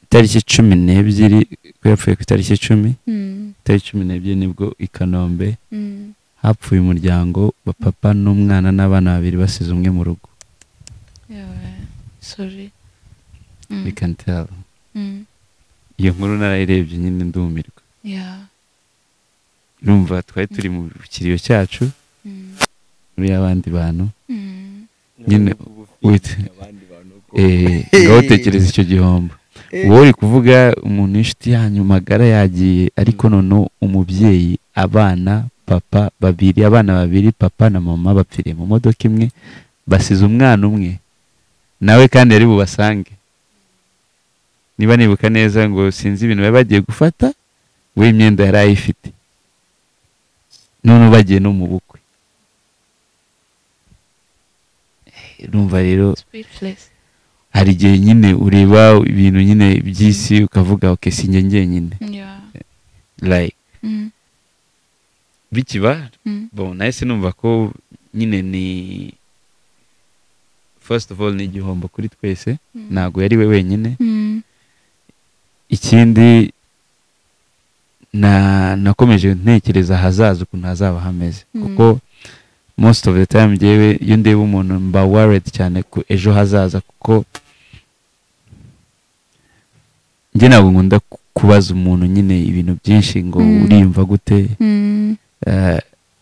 itariki 12, ko yapfuye ku itariki 10, itariki 12 nibwo i Kanombe hapfuye umuryango wa papa n'umwana n'abana babiri, basize umwe mu rugo. Yeah, sorry. We can tell. Iyo nkuru narayirebye nyine ndumirwa. Urumva twari turi mu kiriyo cyacu muri abandi bantu nyine wait. Abandi bantu ko Ngaho tekereza icyo gihombo. Wowe uri kuvuga umuntu w'inshuti yanyu magara yagiye, ariko noneho umubyeyi, abana, papa babiri, abana babiri, papa na mama bapfiriye mu modoka imwe, basize umwana umwe nawe, kandi yari bubasange. Niba nibuka neza, ngo sinzi ibintu bari bagiye gufata, we imyenda yari ayifite, none bagiye no mu bukwe. Urumva rero Speechless. hari igihe nyine ureba ibintu nyine by'isi ukavuga, "Ok, si njye njyenyine." Like, bikiba, bon, nahise numva ko nyine ni, first of all, ni igihombo kuri twese. Ntabwo yari we wenyine. Ikindi, na nakomeje ntekereza ahazaza ukuntu hazaba hameze, kuko most of the time njyewe iyo ndeba umuntu mba worried cyane ku ejo hazaza, kuko njye ntabwo nkunda kubaza umuntu nyine ibintu byinshi ngo uriyumva gute.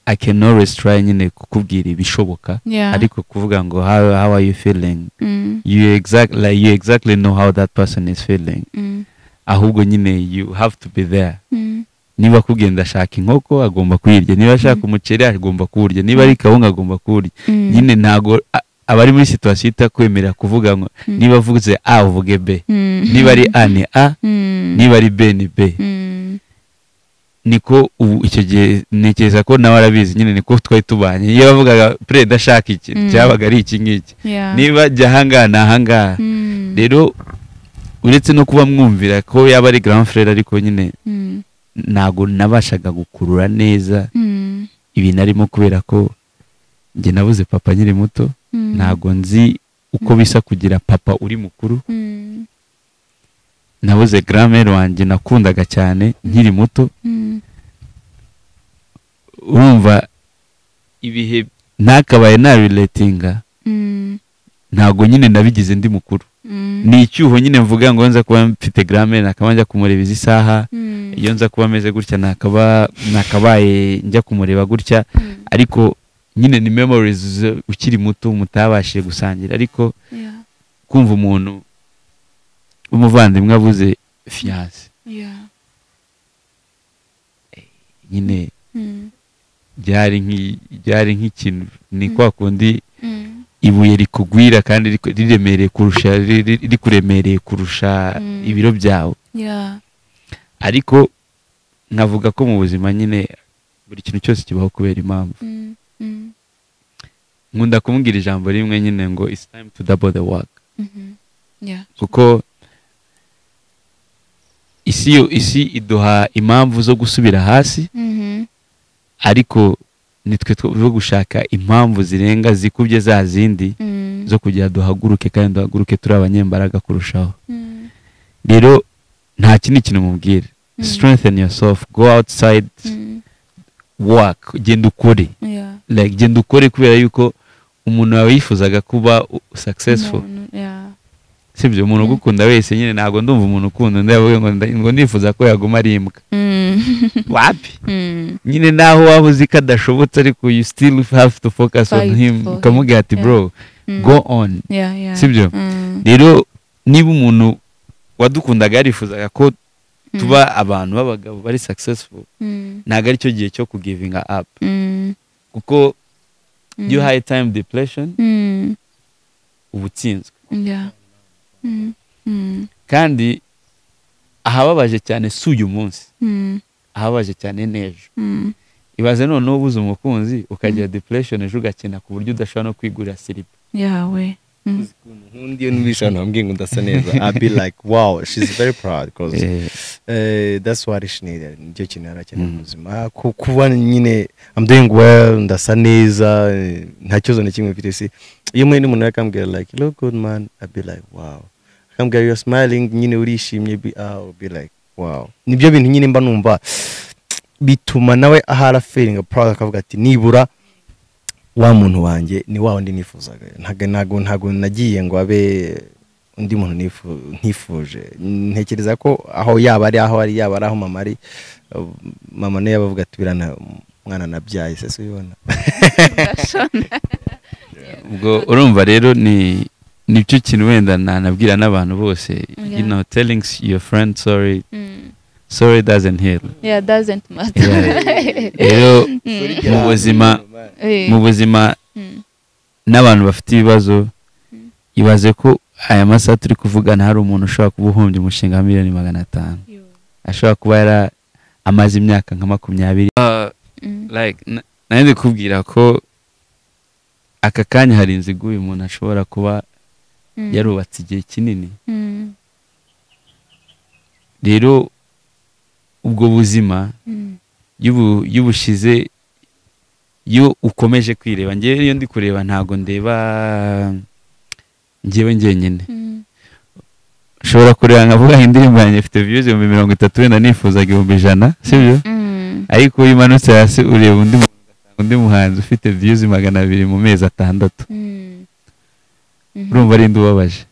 I can always try nyine kukubwira ibishoboka, ariko kuvuga ngo how are you feeling, you exactly know how that person is feeling. Ahubwo nyine you have to be there. Niba akubwiye ndashaka inkoko, agomba kuyirya. Niba ashaka umuceri, agomba kuwurya. Niba ari kawunga, agomba kuwurya. Nyine ntago aba ari muri situation itakwemerera kuvuga ngo niba avuze A uvuge B. Niba ari A ni A, niba ari B ni B. Niko ubu icyo gihe ntekereza ko nawe arabizi nyine, niko twari tubanye. Iyo bavugaga pre ndashaka iki, cyabaga ari iki ngiki. Niba jya ahangaha ni ahangaha. Rero uretse no kuba mwumvira ko yaba ari grand frère, ariko nyine ntago nabashaga gukurura neza ibintu arimo, kubera ko njye nabuze papa nkiri muto. Ntago nzi uko bisa kugira papa uri mukuru. Nabuze grand-mère wanjye nakundaga cyane nkiri muto. Urumva ibihe ntakabaye narelatinga, ntago nyine nabigize ndi mukuru. Ni icyuho nyine mvuga ngo nza kuba mfite grand-mère nakaba njya kumureba izi saha, iyo nza kuba meze gutya nakabaye njya kumureba gutya, ariko nyine ni memories ukiri muto mutabashije gusangira. Ariko kumva umuntu w'umuvandimwe abuze fiancé, nyine byari nk'ikintu ni kwa kundi ibuye rikugwira kandi riremereye kurusha rikuremereye kurusha ibiro byawe. Ariko nkavuga ko mu buzima nyine buri kintu cyose kibaho kubera impamvu. Nkunda kumubwira ijambo rimwe nyine ngo it's time to double the work. Kuko isi iduha impamvu zo gusubira hasi, ariko nitwe two gushaka impamvu zirenga zikubye za zindi zo kugira duhaguruke, kandi duhaguruke turi abanyembaraga kurushaho. Rero nta kindi kintu mubwira, strengthen yourself, go outside, work, genda ukore. Like genda ukore, kubera yuko umuntu wawe yifuzaga kuba successful. Sibyo, umuntu ugukunda wese nyine, ntabwo ndumva umuntu ukunda undi yavuga ngo ndifuza ko yaguma ari imbwa. Wapi? Nyine naho waba uzi ko adashobotse, ariko you still have to focus on him, ukamubwira ati bro, go on. Sibyo? Rero niba umuntu wadukundaga yarifuzaga ko tuba abantu b'abagabo bari successful, ntabwo aricyo gihe cyo kugivinga up, kuko iyo high time depression uba utsinzwe. Kandi ahababaje cyane si uyu munsi, ahababaje cyane n'ejo. Ibaze noneho ubuze umukunzi ukagira depression, ejo ugakena ku buryo udashobora no kwigurira silipa yawe. Nkundi iyo numvise abantu bambwiye ngo ndasa neza, I'll be like, wow, she's very proud, because that's what she needed. Nicyo kintu yari akeneye mu buzima, kuba nyine I'm doing well, ndasa neza, nta kibazo na kimwe mfite. Si iyo mwe n'umuntu akambwira like, you look good man, I'll be like, wow. Akambwira you're smiling, nyine urishimye, I'll be like, wow. Nibyo bintu nyine mba numva bituma nawe ahara feeling proud, akavuga ati nibura wa muntu wanjye ni wa wundi nifuzaga, ntago nagiye ngo abe undi muntu ntifuje. Ntekereza ko aho yaba ari, aho ari, yaba ari aho mama ari, mama niyo yabavuga ati birana mwana nabyaye se ubibona. Ubwo urumva rero ni nicyo kintu wenda nanabwira n'abantu bose, you know, telling your friend sorry, sorry doesn't heal. Yeah, doesn't matter. Rero mu buzima n'abantu bafite ibibazo, ibaze ko aya masaha turi kuvugana hari umuntu ushobora kuba uhombye umushinga wa 500,000,000, ashobora kuba yara amaze imyaka nka 20. Like nari kubwira ko aka kanya hari inzu iguye umuntu ashobora kuba yarubatse igihe kinini. Rero ubwo buzima yubushize, iyo ukomeje kwireba, ngewe iyo ndi kureba ntago ndeba ngewe ngenyine. Ushobora kureba nkavuga indirimbo yanjye ifite views 30,000, wenda nifuzaga 100,000, sibyo? Ariko iyo umanutse hasi ureba undi muhanzi ufite views 200 mu mezi 6. Urumva ari ndubabaje.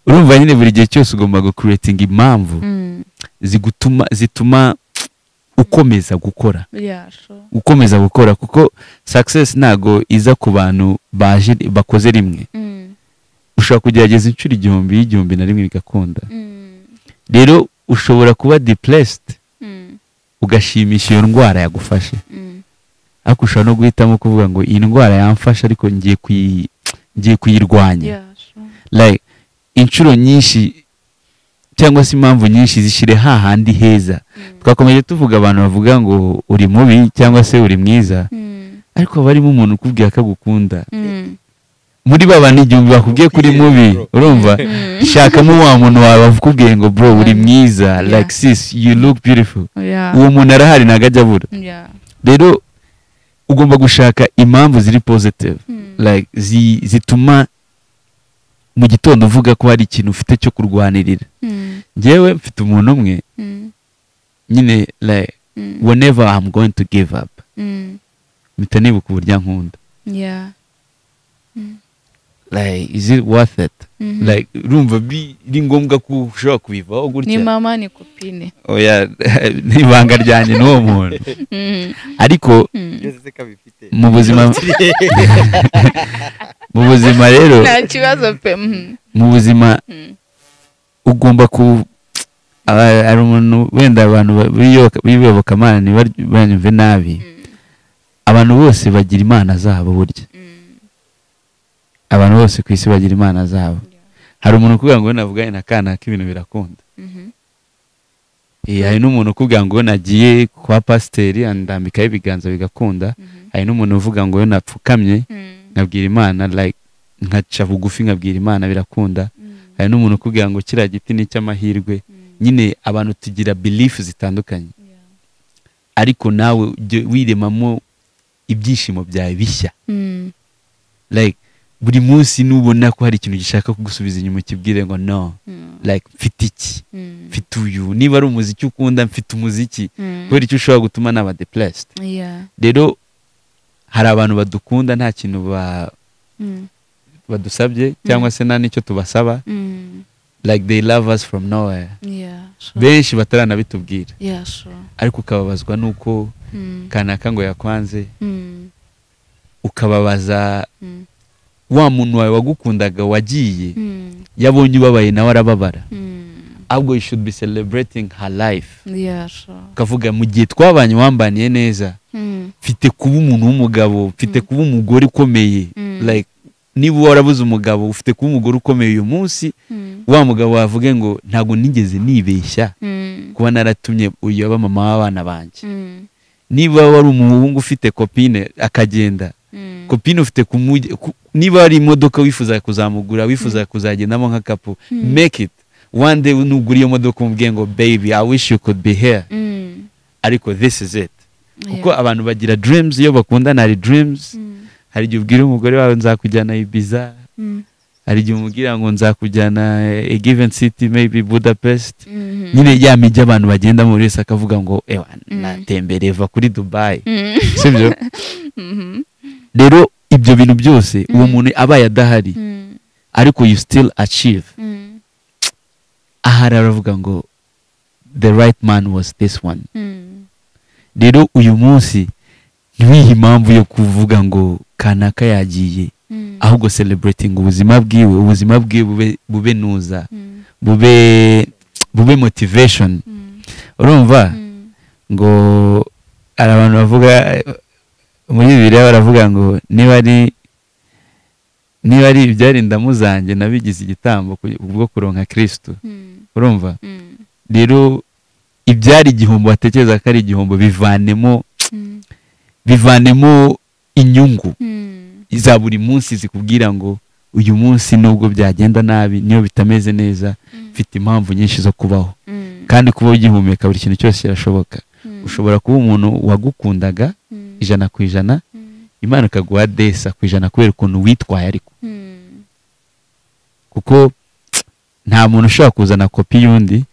Urumva nyine buri gihe cyose ugomba gucreating impamvu zituma ukomeza gukora. Ukomeza gukora, kuko success ntago iza ku bantu baje bakoze rimwe. Ushobora kugerageza inshuro 1000 1001 bigakunda. Rero ushobora kuba depressed ugashimisha iyo ndwara yagufashe, ariko ushobora no guhitamo kuvuga ngo iyi ndwara yamfashe ariko ngiye kuyirwanya. Like inshuro nyinshi cyangwa se impamvu nyinshi zishire hahandi heza. Twakomeje tuvuga abantu bavuga ngo uri mubi cyangwa se uri mwiza, ariko barimo umuntu ukubwira ko agukunda. Muri baba n'igihumbi bakubwiye kuri mubi, urumva shakamo wa muntu wawe bakubwiye ngo bro uri mwiza, like sis you look beautiful. Uwo muntu arahari ntago ajya abura. Rero Ugomba gushaka impamvu ziri positive, like zituma mu gitondo uvuga ko hari ikintu ufite cyo kurwanirira. Njyewe mfite umuntu umwe nyine, like whenever I'm going to give up, mpita nibuka uburyo ankunda. Like, is it worth it? Like, urumva biri ngombwa ko ushobora kubivaho Ni gutya? mama, ni copine? Oya, ni ibanga ryanjye n'uwo muntu, ariko Byose se kabifite? Mu buzima rero, Nta kibazo pe. Mu buzima ugomba ku hari umuntu, wenda abantu b'iyobokamana ntibanyumve nabi, abantu bose bagira imana zabo burya. Abantu bose ku isi bagira imana zabo. Hari umuntu ukubwira ngo navuganye na kanaka ibintu birakunda. Hari n'umuntu ukubwira ngo nagiye kwa pasiteri andambikaho ibiganza bigakunda. Hari n'umuntu uvuga ngo napfukamye nkabwira Imana, like nkaca bugufi nkabwira Imana birakunda. Hari n'umuntu ukubwira ngo kiriya giti ni icy'amahirwe. Nyine abantu tugira belief zitandukanye, ariko nawe ujye wiremamo ibyishimo byawe bishya. Like buri munsi nubona ko hari ikintu gishaka kugusubiza inyuma, ukibwire ngo no, like mfite iki? Mfite uyu. Niba ari umuziki ukunda, mfite umuziki. Kubera icyo ushobora gutuma naba depressed? Rero hari abantu badukunda nta kintu badusabye cyangwa se nta n'icyo tubasaba. Like they love us from nowhere, benshi bataranabitubwira, ariko ukababazwa n'uko kanaka ngo yakwanze, ukababaza wa muntu wawe wagukundaga wagiye. Yabonye ubabaye nawe arababara. Ahubwo you should be celebrating her life, ukavuga mu gihe twabanye wambaniye neza, mfite kuba umuntu w'umugabo, mfite kuba umugore ukomeye. Like niba warabuze umugabo, ufite kuba umugore ukomeye uyu munsi, wa mugabo wavuge ngo ntabwo nigeze nibeshya kuba naratumye uyu aba mama w'abana banjye. Niba wari umuhungu ufite copine akagenda, copine ufite niba ari imodoka wifuza kuzamugura, wifuza kuzagendamo nka couple, make it. One day nugura iyo modoka umubwiye ngo "Baby, I wish you could be here," ariko this is it, kuko abantu bagira dreams iyo bakundana. Hari dreams, hari igihe ubwira umugore wawe nzakujyana Ibiza, hari igihe umubwira ngo nzakujyana a given city, maybe Budapest. Nyine ya mijyi abantu bagendamo, buri wese akavuga ngo ewa, natembereye va kuri Dubai, sibyo? Mhm. Rero ibyo bintu byose, uwo muntu abaye adahari, ariko you still achieve. Ahari aravuga ngo the right man was this one. Rero uyu munsi ntiwihe impamvu yo kuvuga ngo kanaka yagiye, ahubwo celebrating ubuzima bwiwe, ubuzima bwiwe bube nuza, bube motivation. Urumva ngo hari abantu bavuga muri Bibiliya, baravuga ngo niba ari ibyari indamu zanjye nabigize igitambo kubwo kuronka Kristo. Urumva? Rero ibyari igihombo, watekereza ko ari igihombo, bivanemo bivanemo inyungu za buri munsi zikubwira ngo uyu munsi nubwo byagenda nabi, niyo bitameze neza, mfite impamvu nyinshi zo kubaho. Kandi kuba ugihumeka, buri kintu cyose kirashoboka. Ushobora kuba umuntu wagukundaga 100%, Imana ikaguha 200% kubera ukuntu witwaye, ariko kuko nta muntu ushobora kuzana kopi y'undi.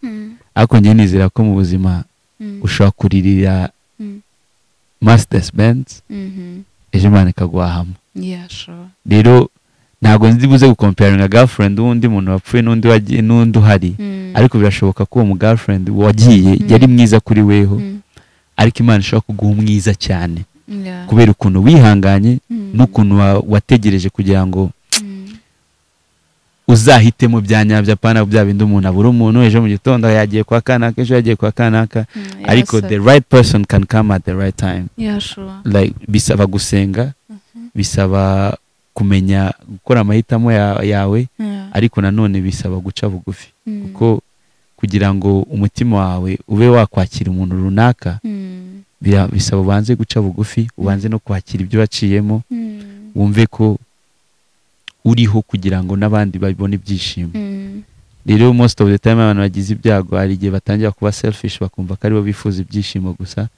Ariko njye nizera ko mu buzima ushobora kuririra Mercedes Benz, ejo Imana ikaguhahamo. Rero ntabwo nzi buze gukomparinga girlfriend w'undi muntu wapfuye n'undi wagiye n'undi uhari, ariko birashoboka ko uwo mu girlfriend wagiye yari mwiza kuri weho, ariko Imana ishobora kuguha umwiza cyane kubera ukuntu wihanganye n'ukuntu wategereje kugira ngo uzahitemo bya nyabyo, apana bya bindi umuntu abura umuntu, ejo mu gitondo yagiye kwa kanaka, ejo yagiye kwa kanaka. Ariko the right person can come at the right time. Like bisaba gusenga, bisaba kumenya gukora amahitamo yawe, ariko nanone bisaba guca bugufi, kuko kugira ngo umutima wawe ube wakwakira umuntu runaka, bisaba ubanze guca bugufi, ubanze no kwakira ibyo waciyemo, wumve ko uriho kugira ngo n'abandi babone ibyishimo. Rero most of the time abantu bagize ibyago, hari igihe batangira kuba selfish, bakumva ko aribo bifuza ibyishimo gusa,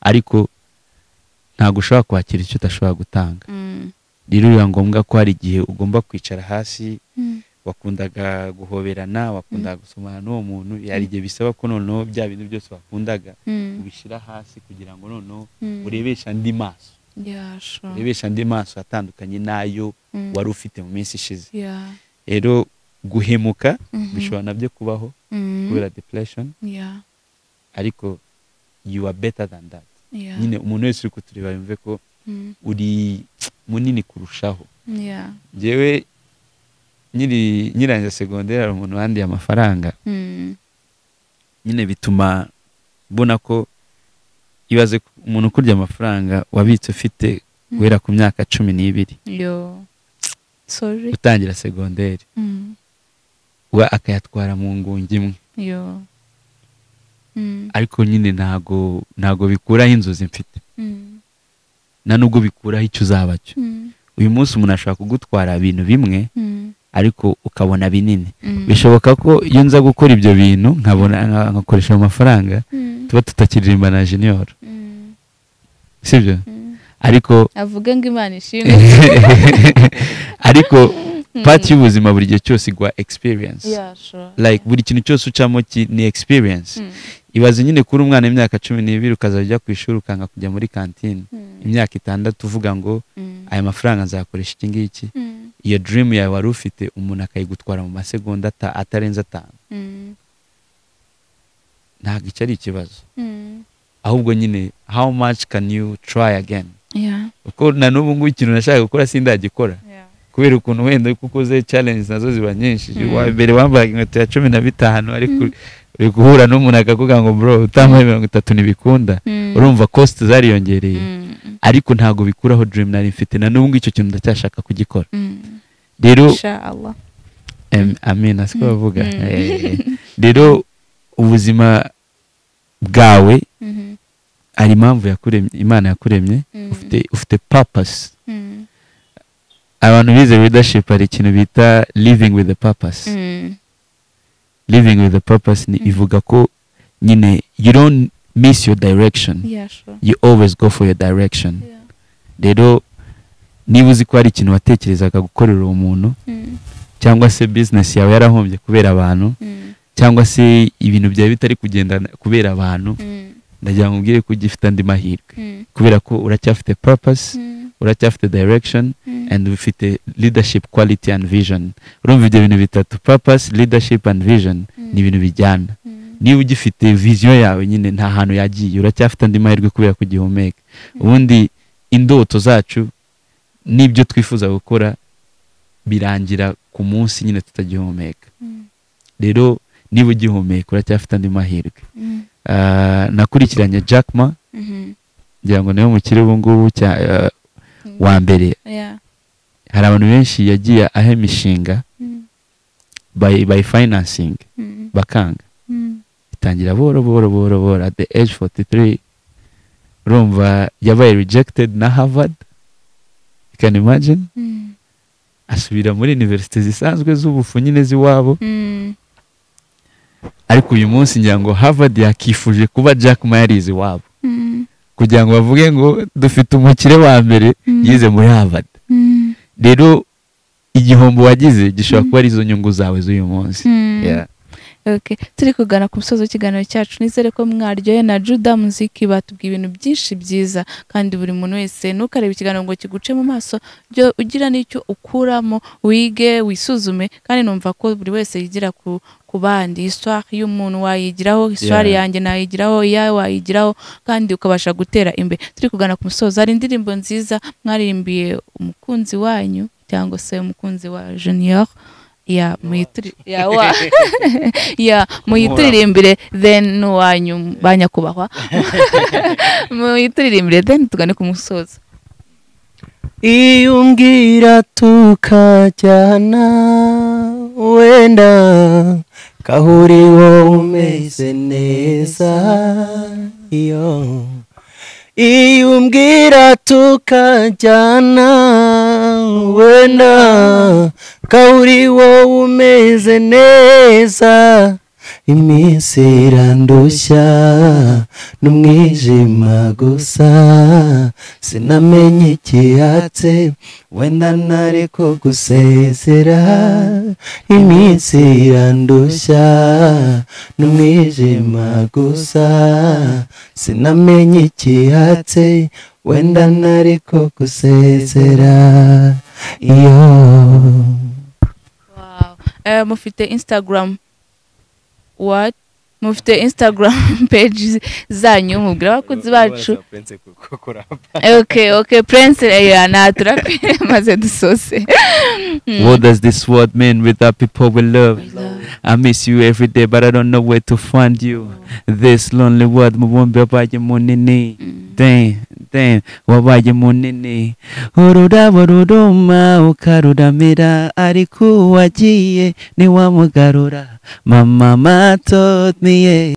ariko Ntabwo ushobora kwakira icyo udashobora gutanga. Rero biba ngombwa ko hari igihe ugomba kwicara hasi. Wakundaga guhoberana, wakundaga gusomana n'uwo muntu, hari igihe bisaba ko noneho bya bintu byose wakundaga ubishyira hasi kugira ngo noneho urebeshe andi maso. Urebeshe andi maso atandukanye n'ayo wari ufite mu minsi ishize. Rero guhemuka bishobora nabyo kubaho kubera depression, ariko you are better than that. Nyine umuntu wese uri kutureba yumve ko uri munini kurushaho. Njyewe nyirangiza segonderi hari umuntu wandiye amafaranga. Nyine bituma mbona ko ibaze umuntu kurya amafaranga wabitse ufite guhera ku myaka 12. Yo. Sorry. Utangira segonderi. We akayatwara mu ngungi imwe. Yo. Ariko nyine ntago bikuraho inzozi mfite. Na nubwo bikuraho icyo uzaba cyo. Uyu munsi umuntu ashobora kugutwara ibintu bimwe ariko ukabona binini. Bishoboka ko iyo nza gukora ibyo bintu nkabona nkakoresha amafaranga tuba tutakiririmba na Junior. Sibyo? Ariko avuge ngo Imana ishimwe. Ariko part y'ubuzima buri gihe cyose igwa experience. Yeah, sure. Like buri kintu cyose ucamo ni experience. Ibaze nyine kuri umwana imyaka 12 ukazajya ku ishuri ukanga kujya muri kantine. Imyaka 6 uvuga ngo aya mafaranga nzakoresha iki ngiki. Iyo dream yawe wari ufite umuntu akayigutwara mu masegonda atarenze 5. Ntabwo icyo ari ikibazo. Ahubwo nyine how much can you try again? Uko na n'ubu ngubu ikintu nashaka gukora sindagikora. Kubera ukuntu wenda kuko uze challenge nazo ziba nyinshi. Wa mbere wambaye inkweto ya 15 ariko uri guhura n'umuntu akakuga ngo bro utambaye 30 ntibikunda. Urumva cost zariyongereye. Ariko ntago bikuraho dream nari mfite na n'ubu icyo kintu ndacyashaka kugikora. Rero inshallah. Amina siko bavuga. Rero ubuzima bwawe ari impamvu yakuremye, Imana yakuremye, ufite purpose. Abantu bize leadership hari ikintu bita living with the purpose. Living with the purpose ni ivuga ko nyine you don't miss your direction. Yeah, sure. You always go for your direction. Rero niba uzi ko hari ikintu watekerezaga gukorera uwo muntu cyangwa se business yawe yarahombye kubera abantu cyangwa se ibintu byawe bitari kugenda kubera abantu, ndagira ngo ubwire ko ugifite andi mahirwe kubera ko uracyafite purpose, uracyafite direction and ufite leadership quality and vision. Urumva ibyo bintu bitatu, purpose, leadership and vision, ni ibintu bijyana. Niba ugifite vision yawe nyine nta hantu yagiye, uracyafite andi mahirwe kubera ko ugihumeka. Ubundi indoto zacu n'ibyo twifuza gukora birangira ku munsi nyine tutagihumeka. Rero niba ugihumeka uracyafite andi mahirwe. Nakurikiranye Jack Ma, ngira ngo niwe mukire ubu ngubu wa mbere. Hari abantu benshi yagiye aha imishinga by financing bakanga. Itangira buhoro buhoro buhoro buhoro at the age 43 urumva yabaye rejected na Harvard. You can imagine. Asubira muri university zisanzwe z'ubufu nyine ziwabo. Ariko uyu munsi ngira ngo Harvard yakifuje kuba Jack Ma yarize iwabo. Kugira ngo bavuge ngo dufite umukire wa mbere yize muri Harvard. Rero igihombo wagize gishobora kuba ari izo nyungu zawe z'uyu munsi. Okay. Turi kugana ku musozo w'ikiganiro cyacu, nizere ko mwaryoye na Juda Muziki batubwiye ibintu byinshi byiza, kandi buri muntu wese ntukarebe ikiganiro ngo kiguce mu maso, byo ugira n'icyo ukuramo, wige, wisuzume, kandi numva ko buri wese yigira ku bandi. Histoire y'umuntu wayigiraho, histoire yanjye nayigiraho, iyawe wayigiraho, kandi ukabasha gutera imbere. Turi kugana ku musozo, hari indirimbo nziza mwaririmbiye umukunzi wanyu cyangwa se umukunzi wa Junior. Ya muyituririmbire then wanyu banyakubahwa muyituririmbire then tugane ku musozo. Iyo umbwira tukajyana wenda kahuri wowe umeze neza, iyo umbwira tukajyana wenda kahuri wowe umeze neza, Iminsi irandushya n'umwijima gusa, sinamenye ikihatse, wenda nari kugusezera. Iminsi irandushya n'umwijima gusa, sinamenye ikihatse, wenda nari kugusezera. Iyo. Wow. Mufite Instagram, what, mufite Instagram page zanyu? Mubwira abakunzi bacu. Okay, Prince, naturape maze dusose. What does this world mean without people we love? I miss you every day, but I don't know where to find you. This lonely world, mubumbe wabaye munini. Damn, damn, wabaye munini. Ururabo ruruma ukaruramira, ariko uwagiye ntiwamugarura. My mama taught me, yeah.